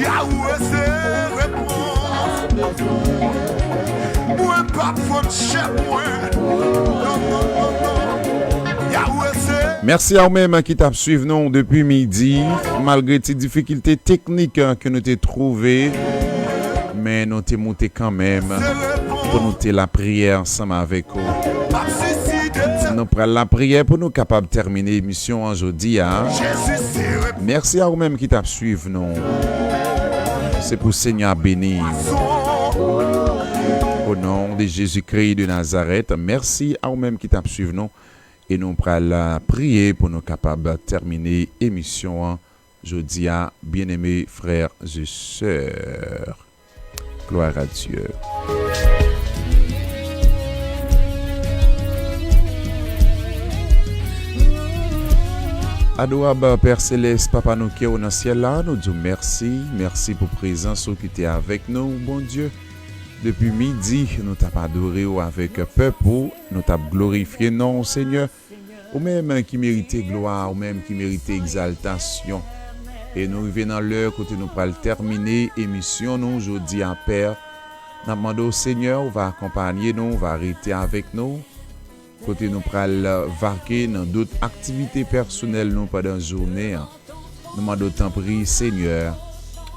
Yahweh se repons. Mwen p ap vann chè mwen. Non, non, non, non. Yahweh se. Mèsi a ou menm ki t ap swiv nou depi midi, malgre ti difikilte teknik ke nou te twouve, men nou te moute kanmenm pou nou te lapriyè ansanm avèk ou. Nou pral lapriyè pou nou kapab tèmine emisyon an jodi a. Mèsi a ou menm ki t ap swiv nou. Se pou Senyè a beni ou. O non de Jezikri de Nazarèt, mèsi a ou menm ki t ap swiv nou. E nou pral priye pou nou kapab tèmine emisyon an jodi a, byeneme frè e sè. Gloire à Dieu. Adorab Pè Selès, Papa nou ki nan syèl la, nou di w mèsi. Mèsi pou prezans ou ki te avèk nou, Bondye. Depi midi, nou t ap adore w avèk pèp ou, nou t ap glorifye non w, Senyè. Ou menm ki merite glwa, ou menm ki merite egzaltasyon. E nou rive nan lè kote nou pral tèmine emisyon nou jodi a, Pè. N ap mande w, Senyè, ou va akonpaye nou, ou va rete avèk nou. kote nou pral vake nan dòt aktivite pèsonèl nou pandan jounen an. Nou mande w tanpri, Senyè,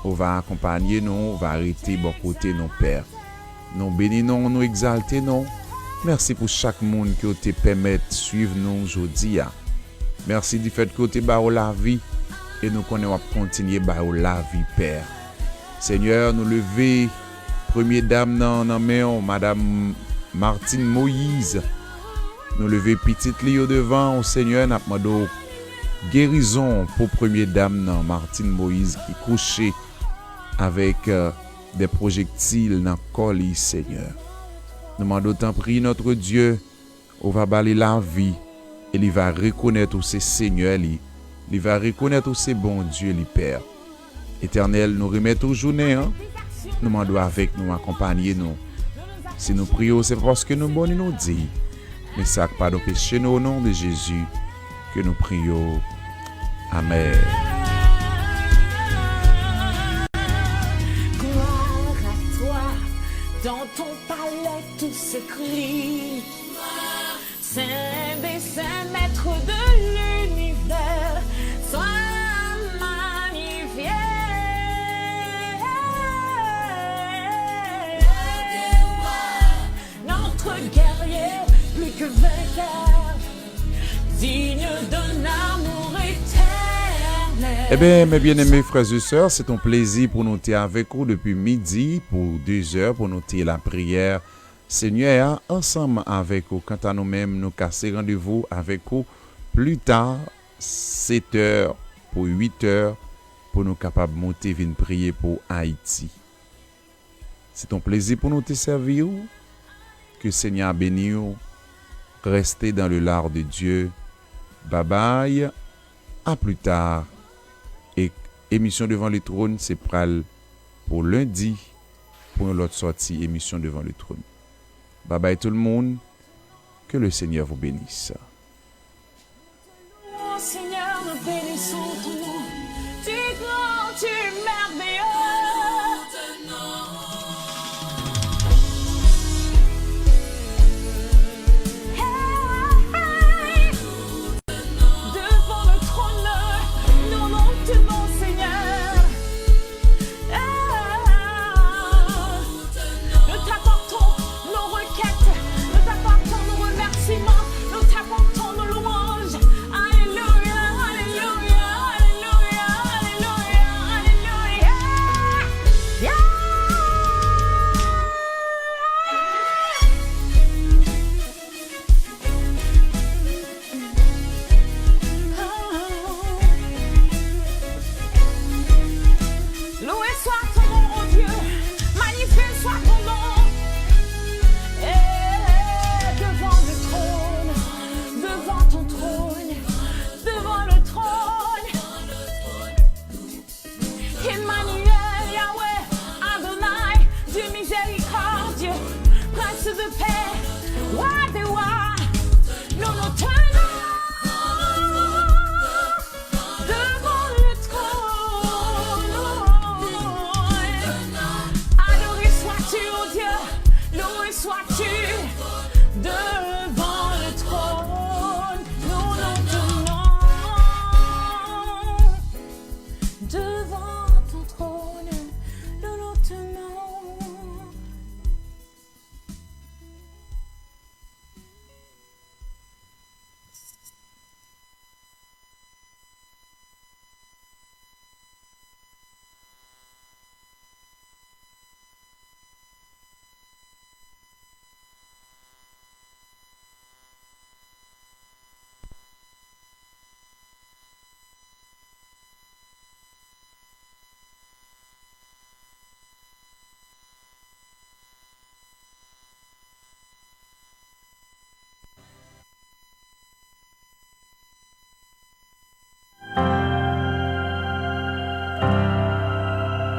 ou va akonpaye nou, ou va rete bò kote nou, Pè. Nou beni non w, nou egzalte non w. Mèsi pou chak moun ke w te pèmèt swiv nou jodi a. Mèsi difèt ke w te ba yo lavi, e nou konnen w ap kontinye ba yo lavi, Pè. Senyè, nou leve premye dam nan nan men w, Madanm Martine Moïse. Nou leve pitit li yo devan w, Senyè, n ap mande w gerizon pou premye dam nan, Martine Moïse, ki kouche avèk, euh, de pwojektil nan kò li, Senyè. Nou mande w, tanpri, Notre Dieu, ou va ba li lavi, e li va rekonèt ou se Senyè li, li va rekonèt ou se Bondye li, Pè. Etènèl, nou remèt ou jounen an, nou mande w avèk nou, akonpaye nou. Si nou priye w, se pa paske nou bon ni nou diy, men se ak padon peche nou, o non de Jezi, ke nou priye w. Amèn. Gloire à toi, dans ton palais tout s'écrit. Saint des saints, maître de l'univers, sois magnifié. Notre guerrier, plus que vainqueur, digne d'un amour éternel. Ebyen, mes bien-aimés frères et sœurs, se t on plezi pou nou te avèk ou depi midi pou de zè pou nou te lapriyè Senyè a ansanm avèk ou. Kanta nou menm, nou kase randevou avèk ou pli ta, sèt è pou uit è, pou nou kapab monte vin priye pou Ayiti. Se t on plezi pou nou te sèvi w. Ke Senyè a beni w. Restez dans le lard de Dieu. Babay. A pli ta. E emisyon Devan le Tròn se pral pou lendi pou yon lòt sòti emisyon Devan le Tròn. Babay tout le monde. Que le Seigneur vous bénisse. Seigneur, nous bénissons ton nom. Tu es grand, tu es merveilleux. Hey, hey, hey. Devant le trône, nous nous tenons, Seigneur. Nous t'apportons nos requêtes, nous t'apportons nos remerciements, nous t'apportons nos louanges. Alléluia, alléluia, alléluia, alléluia, alléluia. Yeah. Loué soit ton nom, ô Dieu. Magnifié soit ton nom. Et devant le trône, devant ton trône, devant le trône. Emmanuel, Yahweh, Adonai, Dieu miséricordieux, Prince de paix, Roi des rois, nous nous tenons devant le trône. Adoré sois-tu, ô Dieu, loué sois-tu devant le trône. Nous nous tenons devant ton trône, nous nous tenons.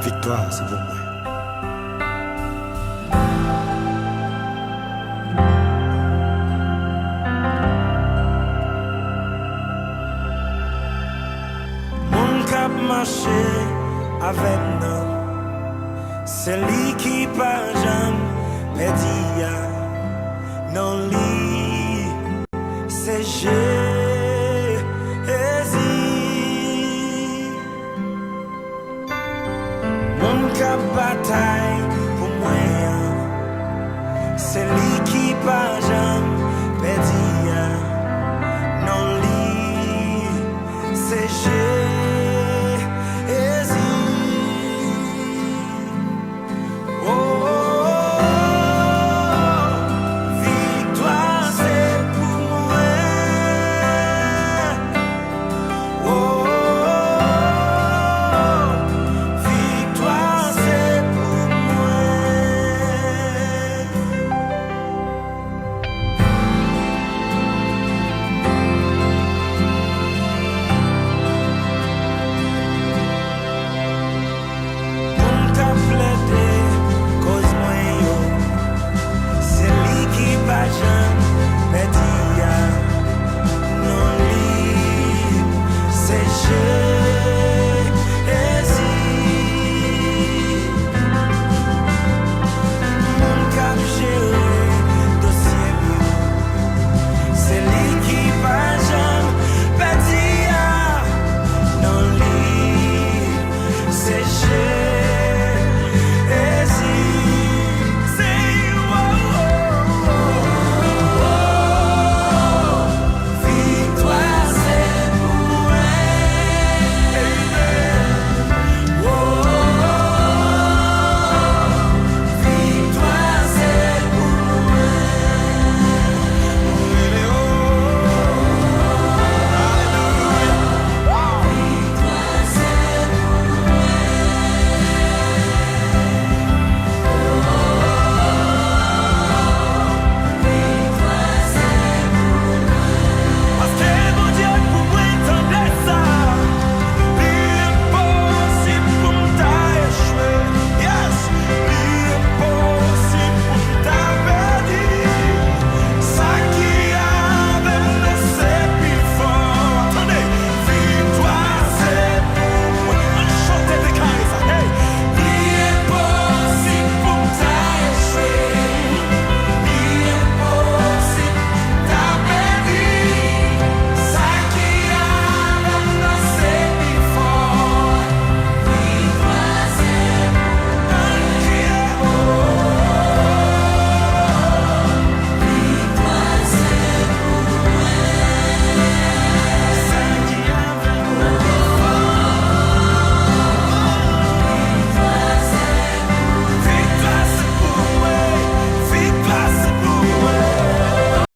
Viktwa se pou mwen. Moun k ap mache avè m nan, se li ki pa